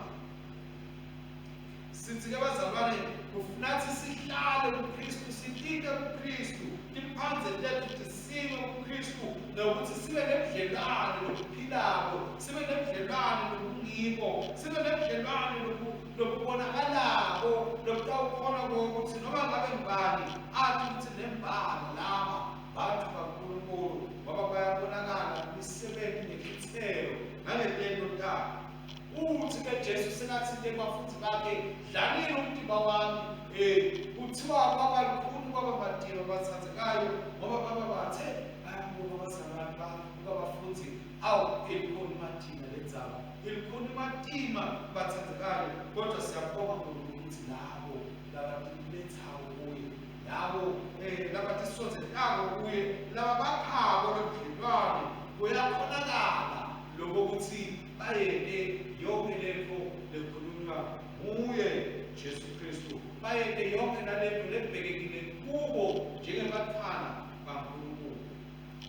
Sithi ke bazalwane kufuneka sihlale kuKristu, sitike kuKristu, timphandze tethu tisime kuKristu, nokuthi sibe nebudlelwane lobuphilako, sibe nebudlelwane lobungibo, sibe nebudlelwane lobubonakalako lobutawukhona ukuthi noma ngabe ngubani athi ukuthi nembala laba bantu baNkulunkulu, ngoba bayabonakala imisebenzi netithelo nangetento tabo. Uthi ke Jesu sekathinte bafundi bakhe, dlanile umtimba wami. Kuthiwa kwaba lukhulu, kwaba matima bathandekayo, ngoba baba bathe bayabuka abazalwane babuka abafundi, awu ilikhulu matima lenzaba, ilikhulu matima bathandekayo, kodwa siyabonga uNkulunkulu ukuthi labo labatilethako kuye, labo labatisondzelako kuye, laba bakhabo lobudlelwane, kuyakhonakala lokuthi bayente yonke lento lekhulunywa nguye Jesu Kristu, bayente yonke nalento lebhekekile kubo njengebantfwana baNkulunkulu.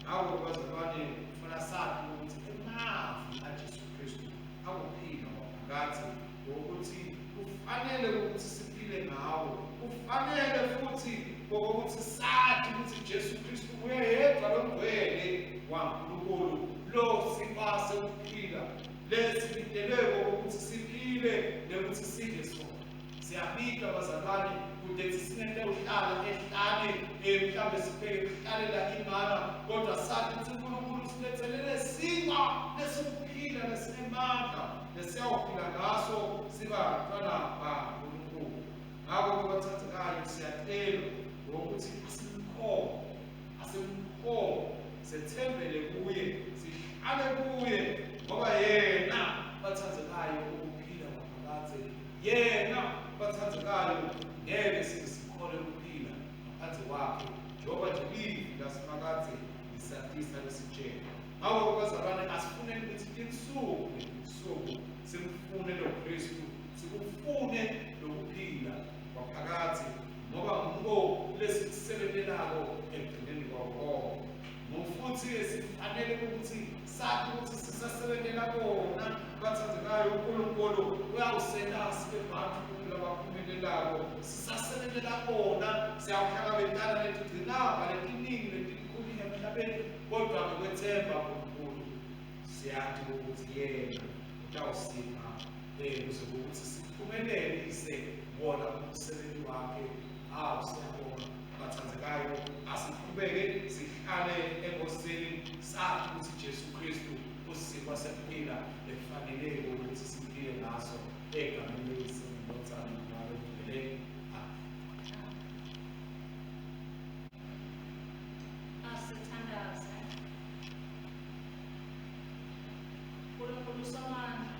Ngakho bazalwane kufuna sazi ukuthi emavi aJesu Kristu akuphila kwaphakadze, ngokuthi kufanele ukuthi siphile siphile ngawo. Kufanele futhi ngokuthi sathi ukuthi Jesu Kristu nguye yedwa longcwele waNkulunkulu lo sipase ukuphila lesibidelwe ukuthi siphile nekuthi sidle sona. Siyabika bazalwane kude singente uhlala ehlane, mhlawumbe sibheke kuhlalela imana, kodwa sathi ukuthi uNkulunkulu silethelele sinkwa lesiphila lesinemandla lesiyawuphila ngaso siba bantwana baNkulunkulu. Ngakho-ke bathandekayo, siyacela ngokuthi asimkhona, sethembele kuye, sihlale kuye, ngoba yena bathandekayo ukuphila kwaphakadze. Yena bathandekayo ngeke sikhole ukuphila ngaphandle kwakhe, njengoba nje livi lasiphakadze lisatisa lisitshela. Ngakho-ke bazalwane, asifuneni ukuthi tinsuku netinsuku simfune lo Kristu, sikufune lokuphila kwaphakadze, ngoba nguko lesikusebentelako ekugcineni kwawo konke. Futhi sifanele ukuthi sazi ukuthi sisasebentela kona bathandekayo. uNkulunkulu uyawusenta sibe bantu labaphumelelako. Sisasebentela kona, siyawuhlangabetana netigcinamba letiningi letikhulu emhlabeni, kodwa ngekwethemba uNkulunkulu siyathi ukuthi yena utawusipha kuze ukuthi siphumelelise wona umsebenzi wakhe. Awu, siyabonga bathandekayo, asiqhubeke sihlale enkosini, sazi ukuthi Jesu Kristu usinkwa sekuphila ekufanele ukuthi siphile ngaso, egameni leyise neNdvodzana noMoya Longcwele. Amen. Asithandaze. Nkulunkulu Somandla,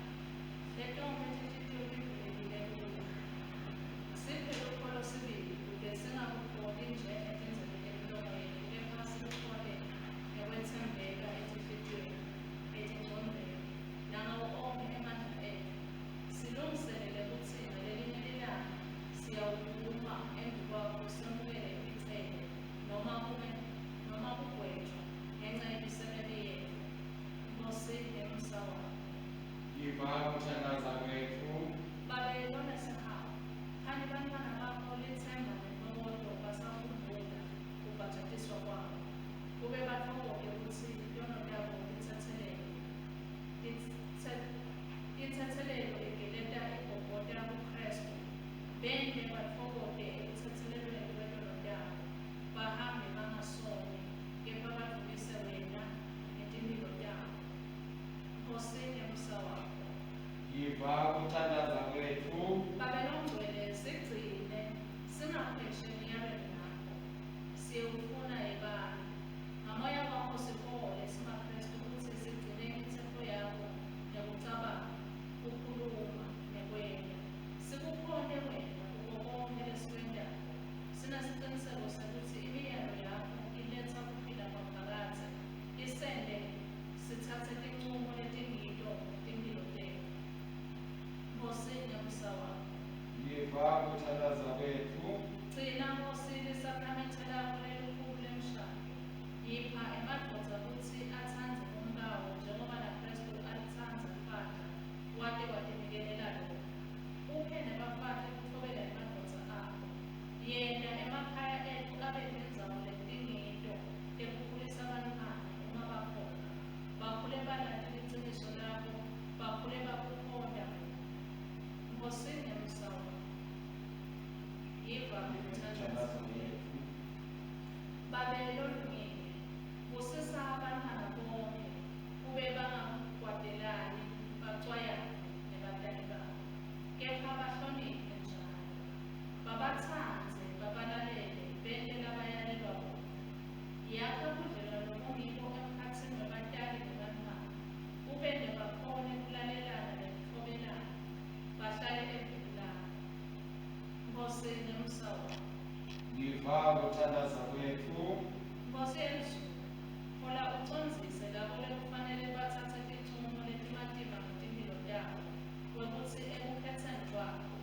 letonke tinhlitiyo tivulekile kuwe. Siphe lukholo sibili kute singakukholi nje ngetindzebe temilomo yetfu, kepha sikukhole ngekwetsembeka etinhlitiyweni, etingcondvweni nangawo onkhe emandla etfu. Silungiselele kutsi ngalelinye lilanga siyawukuma embikwakho semukele imicele noma kugwetjwa ngenca yemisebenti yetfu. Nkosi ngemusa wakho. Yiva kuthandaza kwetfu. Babe lonesihawu, khani bantfwana bakho litsemba nentfokoto basakhumbula kubhajatiswa kwabo, kube batfokote kutsi tono tabo titsetselelwe. Intsetselelo igeleta igobhota kuKhristu. Bente batfokote ekutsetselelweni kwetono tabo, bahambe bangasoni, kepha badvumise wena ngetimphilo tabo. Nkosi ngemusa wakho. Yiva kuthandaza kwetfu. Babe longcwele, sigcine singakhweshi emiyalweni yakho. Siyewufuna ebantfu. Ngamoya wakho sihole simaKhristu kutsi sigcine imitsetfo yakho nekucabanga, kukhuluma nekwenta. Sikukhonte wena kuko konkhe lesikwentako. Sinasiciniseko sekutsi imiyalo yakho iletsa kuphila kwaphakadze. Isente sitsatse tincumo letingito ngetimphilo tetfu. Nkosi ngemusa wakho. Yiva kuthandaza kwetfu. Gcina Nkosi lisakramente lakho lelikhulu lemshado. Yipha emadvodza kutsi atsandze umkawo njengoba naKhristu alitsandza libandla wate watinikelela lona. Uphe nebafati kutfobela emadvodza abo. Yenta emakhaya etfu abe tindzawo letingito tekukhulisa bantfwana uma bakhona. Bakhule balati liciniso lakho, bakhule bakukhonta wena. Nkosi ngemusa wakho. Yiva Kuthandaza kuthandaza. kwetfu. Babe lolungile, busisa abantwana bonke, kube bangakwatelani, bacwayane nebatali babo, kepha bahloniphe njalo. Babatsandze, babalalele, bente labayalelwa bona. Yakha budlelwano lobungibo emkhatsini webatali nebantfwana, ubente bakhone kulalelana nekutfobelana, bahlale evini lakho. Nkosi ngemusa wakho. Yiva kuthandaza kwetfu. Nkosi yelizulu, hola ucondzise labo lekufanele batsatse tincumo letimatima ngetimphilo tabo, kwekutsi ekukhetseni kwabo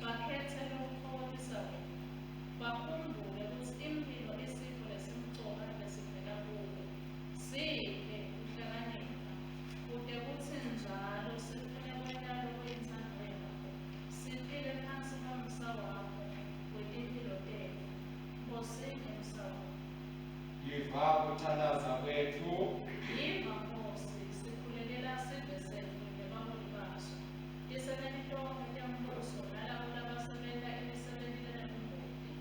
bakhetse lokutfokotisa wena. Bakhumbule kutsi imphilo isipho lesimcoka lesivela kuwe. Siphe kuhlakanipha kute kutsi njalo sifune kwenta lokuyintsandvo yakho. Siphile phansi kwemsa wakho. Nkosi ngemusa wakho. Yiva kuthandaza kwetfu. Yiva Nkosi, sikhulekela sive setfu nebaholi baso, tisebenti tonkhe tembuso nalabo labasebenta imisebenti lenebungoti.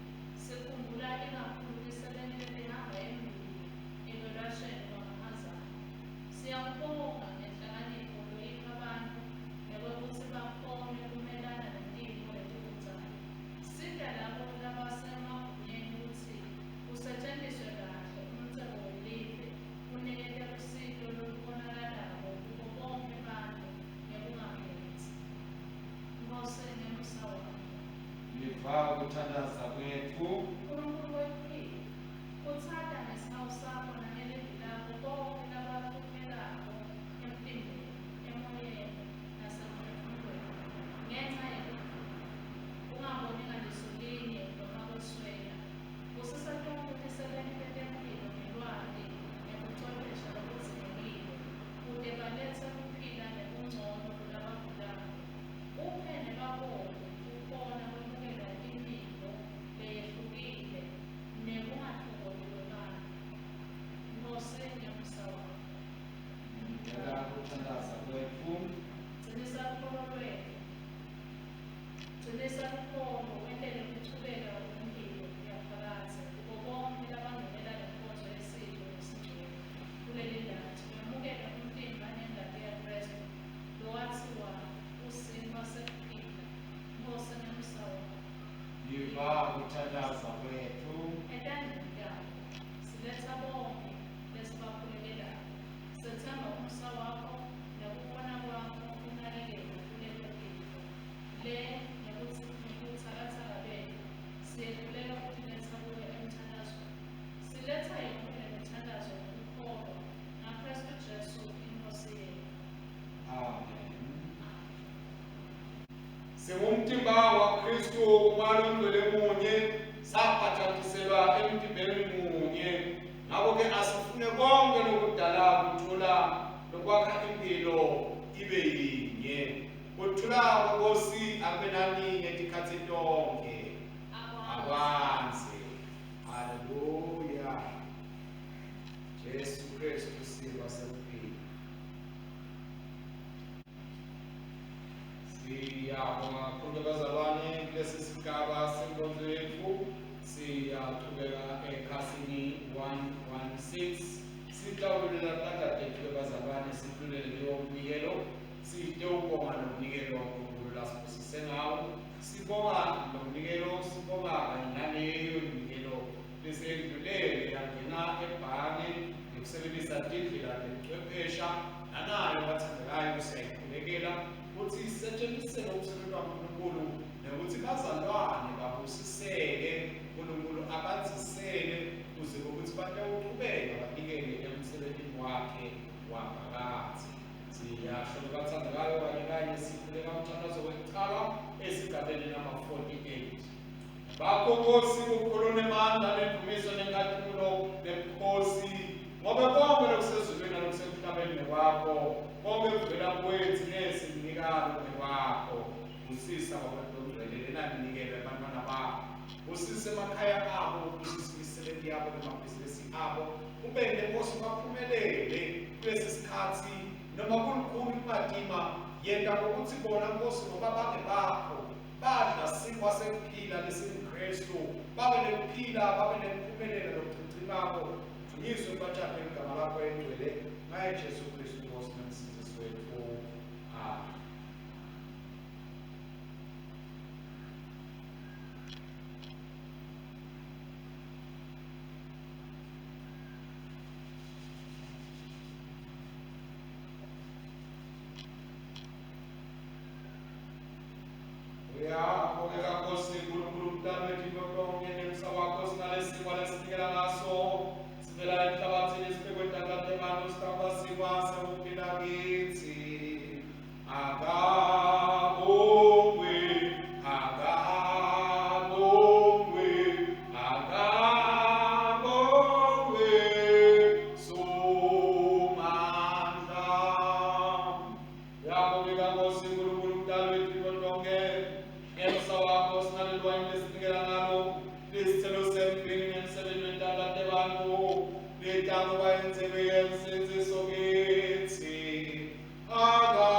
Sikhumbula ikakhulu tisebenti letihamba embili ekwelashweni kwamahazane. Siyakubonga ngenhlakanipho loyipha bantfu nekwekutsi bakhone kumelana netifo letibucayi. Sita labo labasemagunyeni kutsi kusetjentiswe kahle umcebo welive kunikete lusito lolubonakalako kubo bonkhe bantfu ngekungakhetsi. Nkhosi ngemusa wakho. Yiva kuthandaza kwetfu. Nkulunkulu wekuphila, khutsata ngesihawu sakho nangelivi lakho bonkhe labahluphekako emtimbeni, emoyeni nasemphefumulweni ngenca yekugula, kungaboni ngaliso linye noma kweswela. Busisa tonkhe tisebenti tetemphilo ngelwati nebuchwephesha lobudzingekile kute baletse kuphila nebuncono kulabagulako. Uphe nebaholi kukhona kwemukela imivo leyehlukile nekungatfokoti kwebantfu. Nkhosi ngemusa wakho. Nikela kuthandaza kwetfu. Cinisa lukholo lwetfu. Cinisa lukholo wentele kuchubeka kwemphilo yaphakadze kubo bonkhe labangenela lenkonzo yesidlo lesingcwele kuleli lathi bemukele umtimba nengati yaKhristu lowatsiwa usinkhwa sekuphila. Nkhosi ngemusa wakho. Yiva kuthandaza kwetfu. Etandleni takho siletsa bonkhe lesibakhulekelako. Setsemba umusa wakho nekukhona kwakho kunakekela kuleto tifo. Le nebutsakatsaka betfu siyehluleka kutiletsa kuwe emthandazweni. Siletsa yonkhe lemithandazo ngekukholwa ngaKhristu Jesu iNkhosi yetfu. Amen. Singumtimba waKhristu kumoya longcwele munye, sabhajatiselwa emtimbeni munye. Ngakho-ke asifune konke lokudala kuthula lokwakha impilo ibe yinye. Kuthula kweNkosi akube nani ngetikhatsi tonkhe. Akwandze. Haleluya. Jesu Kristu sinkwa sekuphila. Siyabonga kakhulu bazalwane kulesi sigaba senkonzo yetfu. Siyachubeka ekhasini 116. Sitawululela tandla tetfu bazalwane sidlulele leyo mnikelo. Sitewubonga lo mnikelo waNkulunkulu lasibusise ngawo. Sibonga lo mnikelo, sibonga kanye naleyo minikelo leseyendlulele yangena ebhange ngekusebenzisa tindlela tebuchwephesha nanayo bathandekayo siyayikhulekela kutsi isetshenziselwe umsebenzi waNkulunkulu nekuthi bazalwane babusiseke uNkulunkulu abandzisele kuze ukuthi batawuchubeka banikele emsebentini wakhe waphakadze. Siyasho bathandekayo kanye kanye sikhuleka umthandazo wekucala esigabeni number 48. Bakho Nkosi bukhulu nemandla nendumiso nenkhatimulo nebukhosi ngobe konke lokusezulwini nalokusemhlabeni ngekwakho konke kuvela kuwe tsine sikunikalo ngekwakho. Busisa Baba longcwele lena minikelo yabantwana bakho. Busisa emakhaya abo, busisa imisebenzi yabo nemabhizinisi abo. Ubente Nkosi baphumelele kulesi sikhatsi noma kulukhuni kumatima yenta ngokuthi bona Nkosi ngoba bangebakho badla sinkwa sekuphila lesinguKristu babe nekuphila babe nekuphumelela lokuchichimako. Dunyiswe kubatshaphe igama lakho elingcwele ngaye Jesu Kristu Nkosi nomsindzisi wetfu. Amen. Uyabongeka Nkosi Nkulunkulu mdali wetintfo tonkhe ngemsa wakho sinalesinkwa lesinikela ngaso sivela emhlabathini sibekwe tandla tebantfu sitawuba sinkwa sekuphila kitsi. Akabongwe, akabongwe, akabongwe Somandla. Uyabongeka Nkosi Nkulunkulu mdali wetintfo tonkhe ngemsa wakho sinalelwayini lesinikela ngalo lisithelo semvini. Letakuba indzebe yensindziso kitsi. Akabongwe,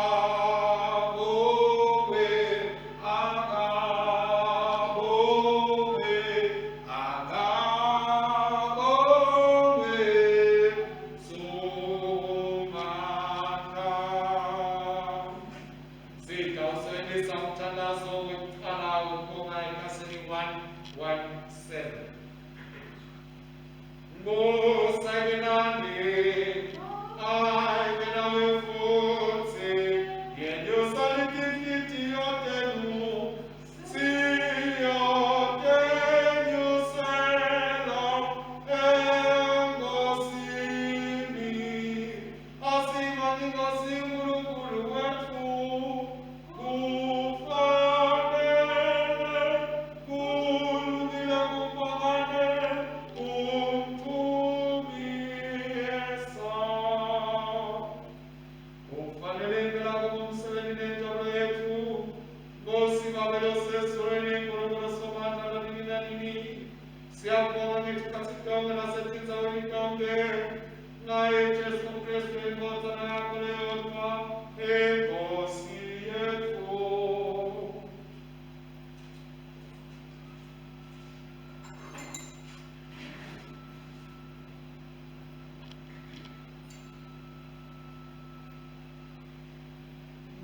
akabongwe, akabongwe, Somandla. Sitawusebenzisa umthandazo wekuqala wokubonga ekhasini 117. Nkosi ayibe nani, ayibe nawe futsi, yenyusa tinhlitiyo tenu, siyotenyusela eNkosini. Asibonge iNkosi uNkulunkulu wetfu, kufanele kulungile kubongane kumdumisa. Kufanele impela kube umsebenzi nenjabulo yetfu, Nkosi Babe losezulwini, Nkulunkulu Somandla lonini nanini. Siyabonga ngetikhatsi tonkhe nasetindzaweni tonkhe, ngaye Jesu Kristu indvodzana yakho leyodvwa, iNkhosi yetfu.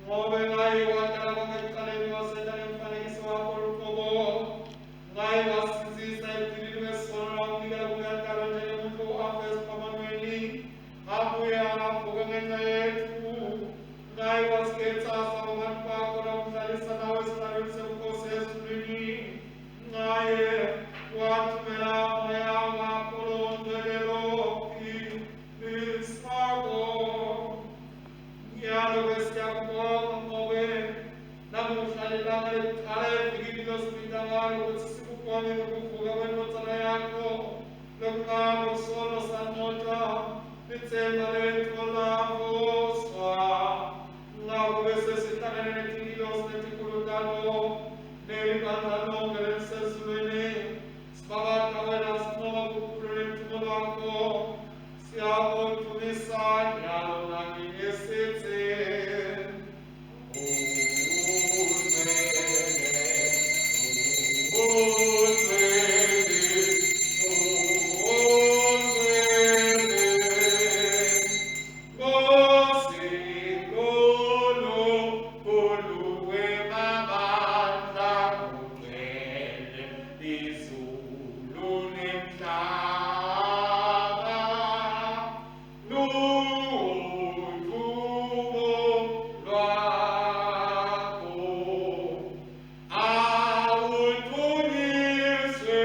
Ngobe ngaye wadala konkhe ekucaleni wasenta ngemfanekiso wakho luqobo. Ngaye wasindzisa ebugqilini besono wakunikela kuyadalwa njengemuntfu afe esiphambanweni, abuye avuke ngenca yetfu. Ngaye wasikhetsa saba bantfu bakho nakuhlalisa nawe esihlalweni sebukhosi ezulwini. Ngaye wathumela Moya wakho loNgcwele lophilisako. Nyalo-ke siyakubonga ngobe namuhla lilanga lekucala evikini losibita ngalo kutsi sikubonge ngekuvuka kwendvodzana yakho lokungako sono sanqotshwa litsemba letfu lavuswa. Ngako-ke sesihlangene netingilosi letinkulu talo nelibandla lonkhe lelisezulwini sibabata wena sincoma bukhulu neludumo lwakho. Siyakudumisa nyalo nanini sitsi, Ungcwele, ungcwele, ungcwele, Nkosi Nkulunkulu wemabandla, ungcwele lizulu nemhlaba. Ludumo lwakho. Awudunyiswe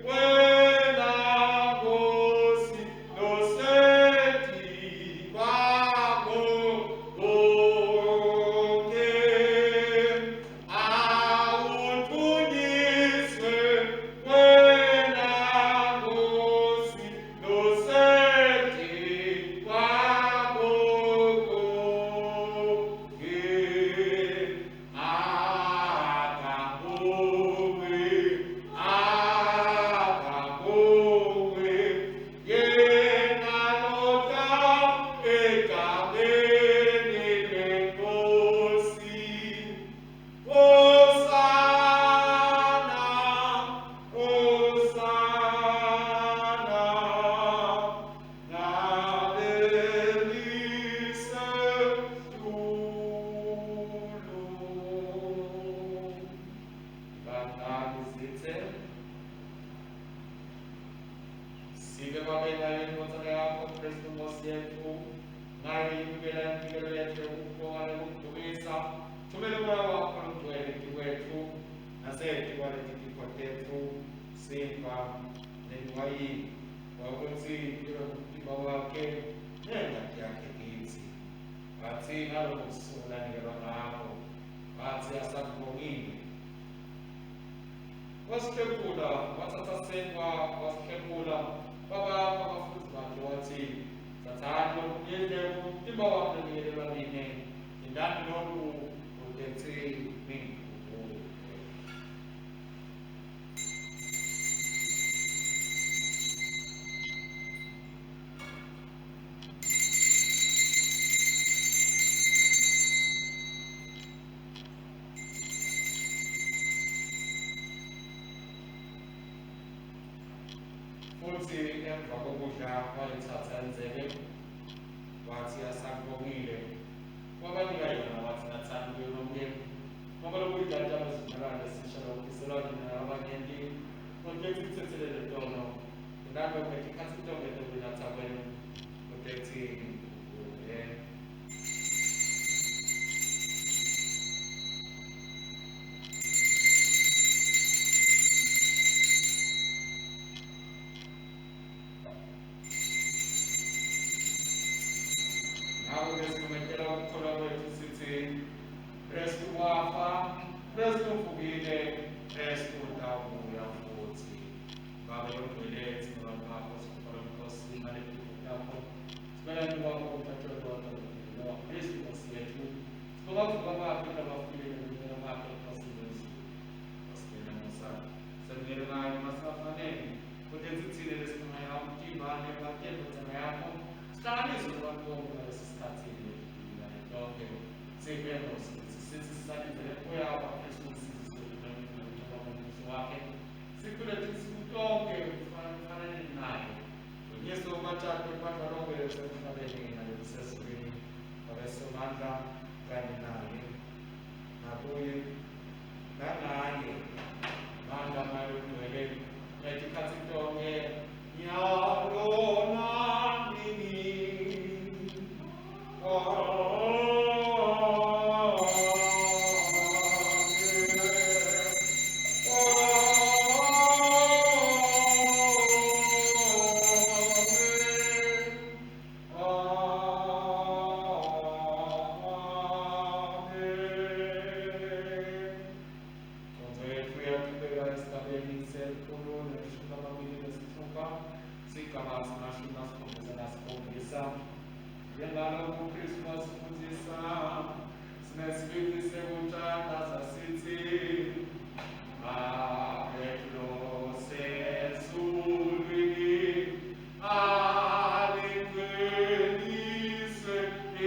wena Nkosi losetikwako konke. Awudunyiswe wena Nkosi losetikwako konke. Akabongwe, akabongwe, yena lota egameni leNkosi. Hosana, Hosana, nalelisetulu. Bandla Sibe babe nayo indvodzana yakho Kristu Nkosi yetfu, ngayo yimukela iminikelo yetfu yokubonga nekukudumisa. Thumela umoya wakho longcwele etikwetfu nasetikwaleti tipho tetfu, sinkhwa neliwayini, wakutsi libe ngumtimba wakhe nengati yakhe kitsi. Watsi ngalobo busuku lanikelwa ngabo, watsi asakubongile, wasihlephula, watsatsa sinkhwa, wasihlephula, wabapha abafundzi bakhe, watsi, Tsatsani loku nidle, ngumtimba wami lonikelelwa nine, yentani loku kute ningikhumbule. Uthi emva kokudla wayithatha indzebe, wathi asakubongile, wabanika yona wathi nathani kuyo nonke, ngoba lokuyingadi yamazivumelwano esisha lokuphiselwa nina nabanyenti, kutethi kuthethelele tono, nalokho tikhatsi tonkhe tekunatsa kwenu, kutethi ngikhumbule. Ngakho-ke simemetela ukukholwa kwethu sithi Kristu wafa, Kristu uvukile, Kristu utawubuya futhi. Babe longcwele, thina bantu bakho sikukholwa Nkosi ngaleti takho. Sibeka kwakho umhlatshelo wakho Kristu Nkosi yethu. Sibonga ukuvuka kwakhe kulabafile nokunyuka kwakhe eNkosini yezulu. Nkosi musa. Semukele ngayo noma singafanele. Kodwa thina lesinqaya umtimba nengati yendvodzana yakho. Sihlanganiswe nabantu bonke ngalesi sikhathi lonke. Siphe Nkosi ukuthi sithi sisalindzele kubuya kwaKristu umsindisi wethu nokunqoba kombuso wakhe. Sikhule tonke kufanele naye. Dunyiswe umatshatu ibandla lonke lelisemhlabeni nalelisezulwini. Babe Somandla kanye naye nakuye nangaye mandla mayo ngcwele ngetikhatsi tonke nyalo nanini. Amen. Inkonzo yethu iyaqhubeka esigabeni 126, sigaba 77. Njengalokhu uKristu wasifundisa, sinesibindi sekuthandaza sithi, Babe wethu losezulwini, alingcweliswe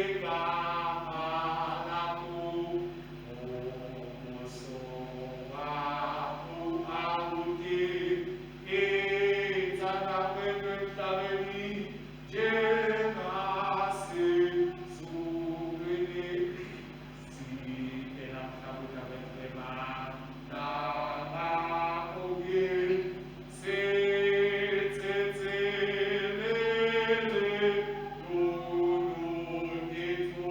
igama lakho, umbuso wakho awuti, intsanda kwethu emhlabeni njengasezulwini. Siphe namhla ukudla kwethu kwemalanga onke, sithethelele tono tetfu,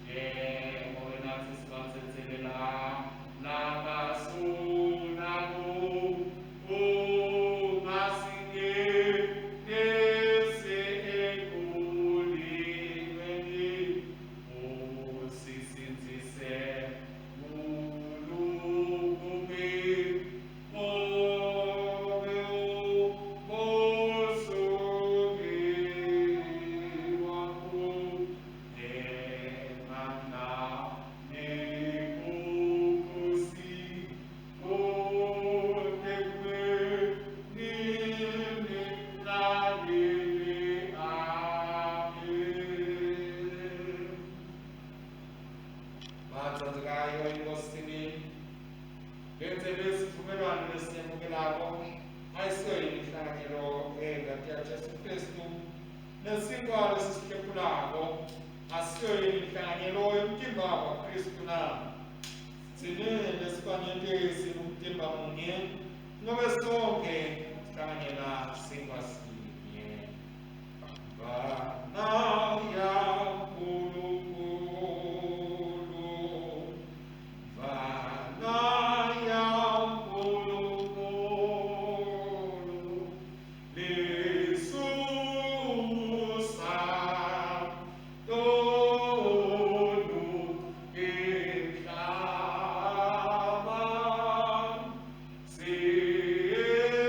njengoba nathi sibathethelela labasonako. Ungasingenisi ekulingweni, usisindzise kulokubi, ngobe umbuso ngewakho, nemandla, nebukhosi, kuze kube nini nanini. Amen. Bathandzekayo eNkosini, lenzele isivumelwano lesiyamukelako ayisiyo yini inhlanganyelo yengati yaJesu Kristu, nesinkwa lesisihlephulako asiyo yini inhlanganyelo yomtimba waKristu na? Tsine lesibanyenti singumtimba munye, ngobe sonke sihlanganyela sinkwa sinye. Mvana yaNkulunkulu, Mvana yaNkulunkulu, lisusa tono emhlaba. Siawukele.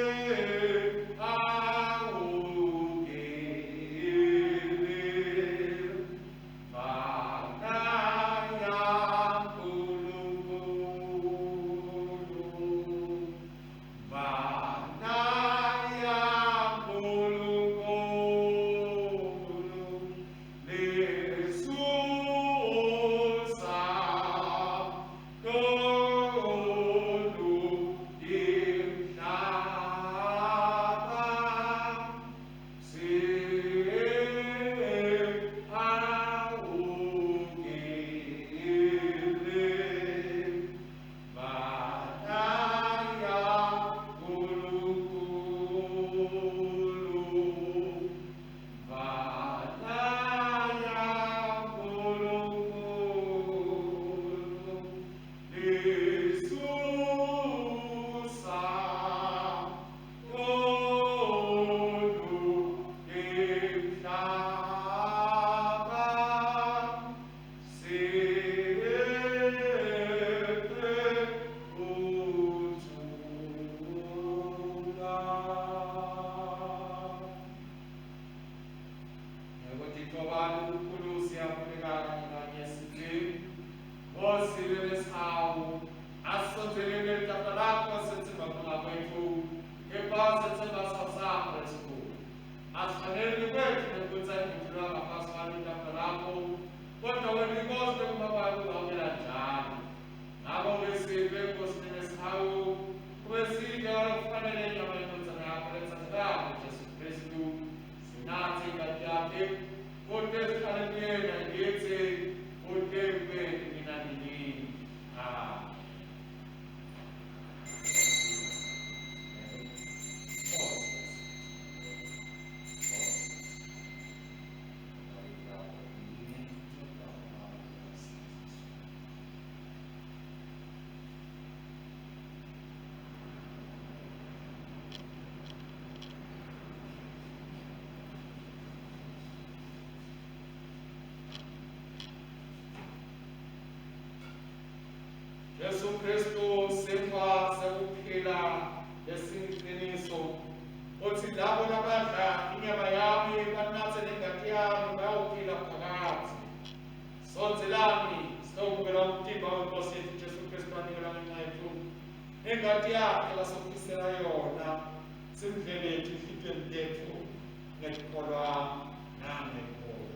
Jesu Kristu sinkwa sekuphila lesiqiniso uthi labo labadla inyama yami banathe nengati yami bayawuphila phakadze. Sondzelani sitowubukela umtimba weNkosi yethu Jesu Kristu anikela ngenxa yethu nengati yakhe lasokhisela yona simdlele etinhlitiyweni tetfu ngekukholwa nangekukholwa.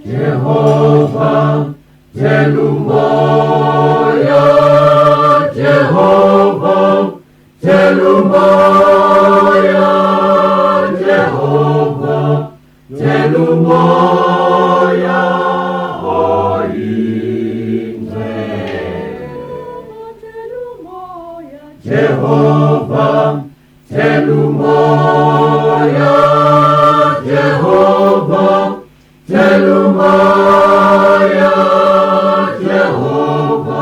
Jehova telumoya Jehova telumoya Jehova telumoya oyingcwele Jehova telumoya Jehova telumoya Jehova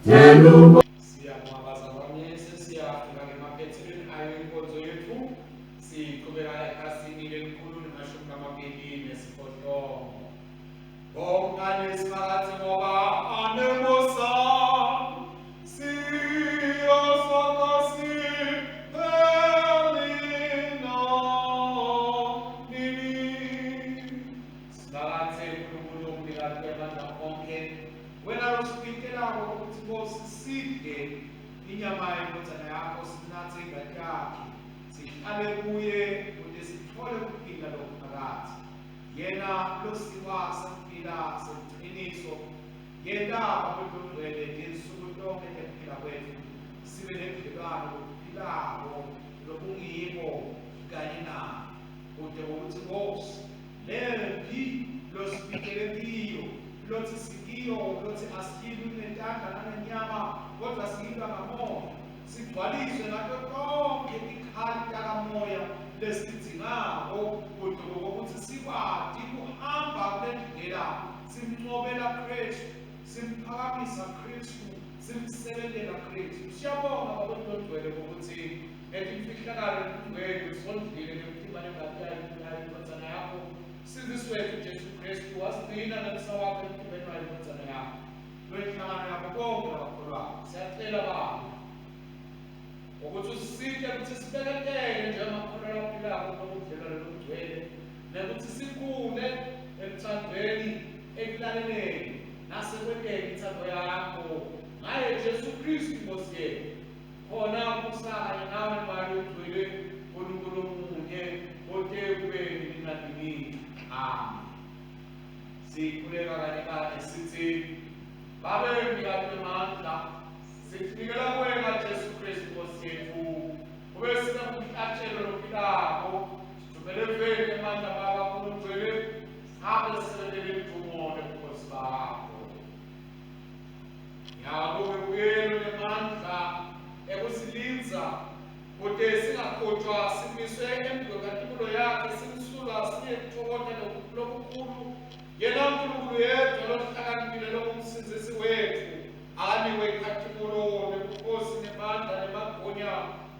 telumoya. Siyabonga bazalwane, sesiyafika ngemaphethelweni ayo inkonzo yethu. Siqhubeka ekhasini lelikhulu nemashumi lamabili nesiphohlongo. Bongani Simakadze ngoba anemusa, siyosaka sipheli nanini. Simakadze Nkulunkulu umnikati wemandla onkhe, wena losibitelako ukuthi Nkosi sidle inyama yendvodzana yakho sinatse ingati yakhe, sihlale kuye kute sitfole kuphila lokuphakadze. Yena losiwa sekuphila seliciniso, yenta Babe tinsuku tonkhe tekuphila kwetfu sibe nebudlelwano lobuphilako lobungibo kanye naye, kute ukuthi Nkosi lempi losibikele kiyo, lothi sikiyo, lothi asiyilwi ngetandla nangenyama, kodwa siyilwa ngamoya, sigcwaliswe ngato tonkhe tikhali takamoya lesidzingako kute kokuthi sikwati kuhamba kule ndlela simncobela Kristu, simphakamisa Kristu, simsebentela Kristu. Siyabonga Babe Longcwele ngokuthi ngetimfihlakalo letingcwele usondlile ngemtimba nengati yayo indvodzana yakho Msindzisi wetfu Jesu Kristu, wasigcina ngemsa wakho emtimbeni wayo indvodzana yakho lwenhlangano yabo bonke labakholwako. Siyacela Babe ukuthi usisite ukuthi sibeketele njengamakholwa laphilako kulobudlelwane lobugcwele, nekuthi sikhule ekuthandweni, ekulaleleni nasekwenteni intsandvo yakho ngaye Jesu Kristu Inkosi yethu. Khona kubusa kanye nawe Moya Longcwele, Nkulunkulu munye, kote kube nini nanini. Amen. Sikhuleka kanye kanye sithi, Babe mnikati wemandla, sitinikela kuwe ngaJesu Kristu Nkosi yethu, kube sibe ngumhlatshelo lophilako, sithumele eveni emandla Baba Longcwele. Sihambe sisebentele imvumo nebukhosi bakho. Nyalo-ke buyelo nemandla ekusilindza kute singakhotshwa simiswe embi kwekatibulo yakhe simsulwa sinekutfokota lokukhulu. Yena Nkulunkulu yedwa lohlakaniphile longumsindzisi wetfu anikwe inkhatimulo nebukhosi nemandla nemagunya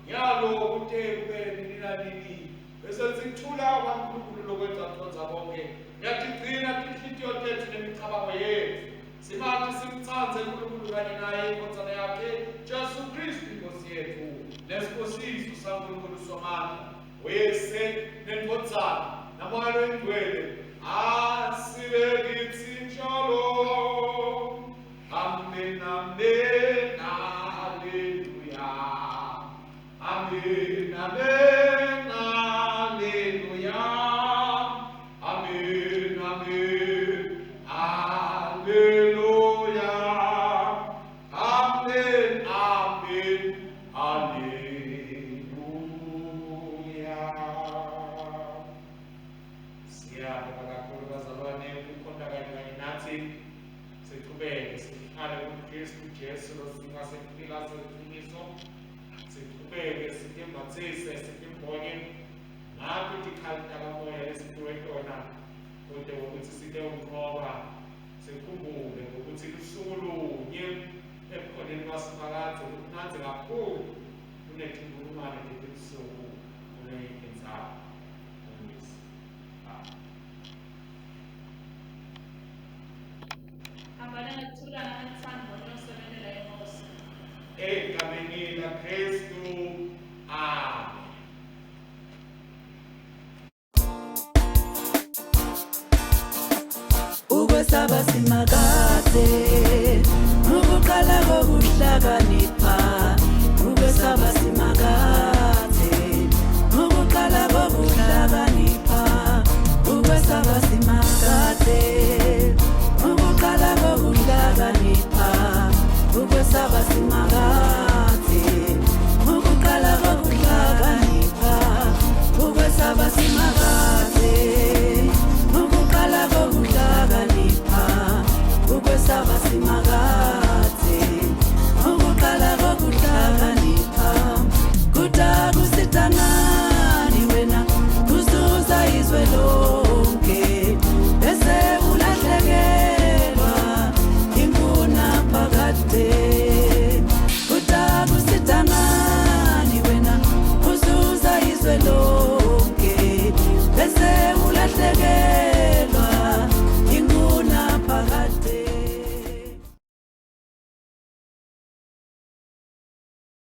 nyalo kute kube nini nanini. Bese sithula kwaNkulunkulu lokwenza kucondza konke. Uyatigcina tinhlitiyo tetfu nemicabango yetfu. Simathi simtsandze uNkulunkulu kanye naye indvodzana yakhe Jesu Kristu inkosi yetfu. Nesibusiso saNkulunkulu Somandla, uyise nendvodzana naMoya loyiNgcwele asibe kitsi njalo. Amen, amen, haleluya. Amen, amen, haleluya. Amen, amen, haleluya. Amen, amen, haleluya. Siyabonga kakhulu bazalwane ukukhonta kanye kanye nathi. Sichubeke sihlale kuKristu Jesu losinga sekuphila seqiniso. Sichubeke sitimbatsise sitimbonye ngato tikhali takamoya lesiphiwe tona kute ukuthi sitewunqoba. Sikhumbule ukuthi lusuku lunye ebukhoneni baSimakadze lumnandzi kakhulu kunetinkulungwane tetinsuku kulenye indzawo. Umisi. Amen. Hambani ngekuthula nangethando niyosebentela iNkosi. Egameni laKristu. Amen. Ukwesaba Simakadze ukuqala kokuhlakanipha. Ukwesaba Simakadze ukuqala kokuhlakanipha. Ukwesaba Simakadze.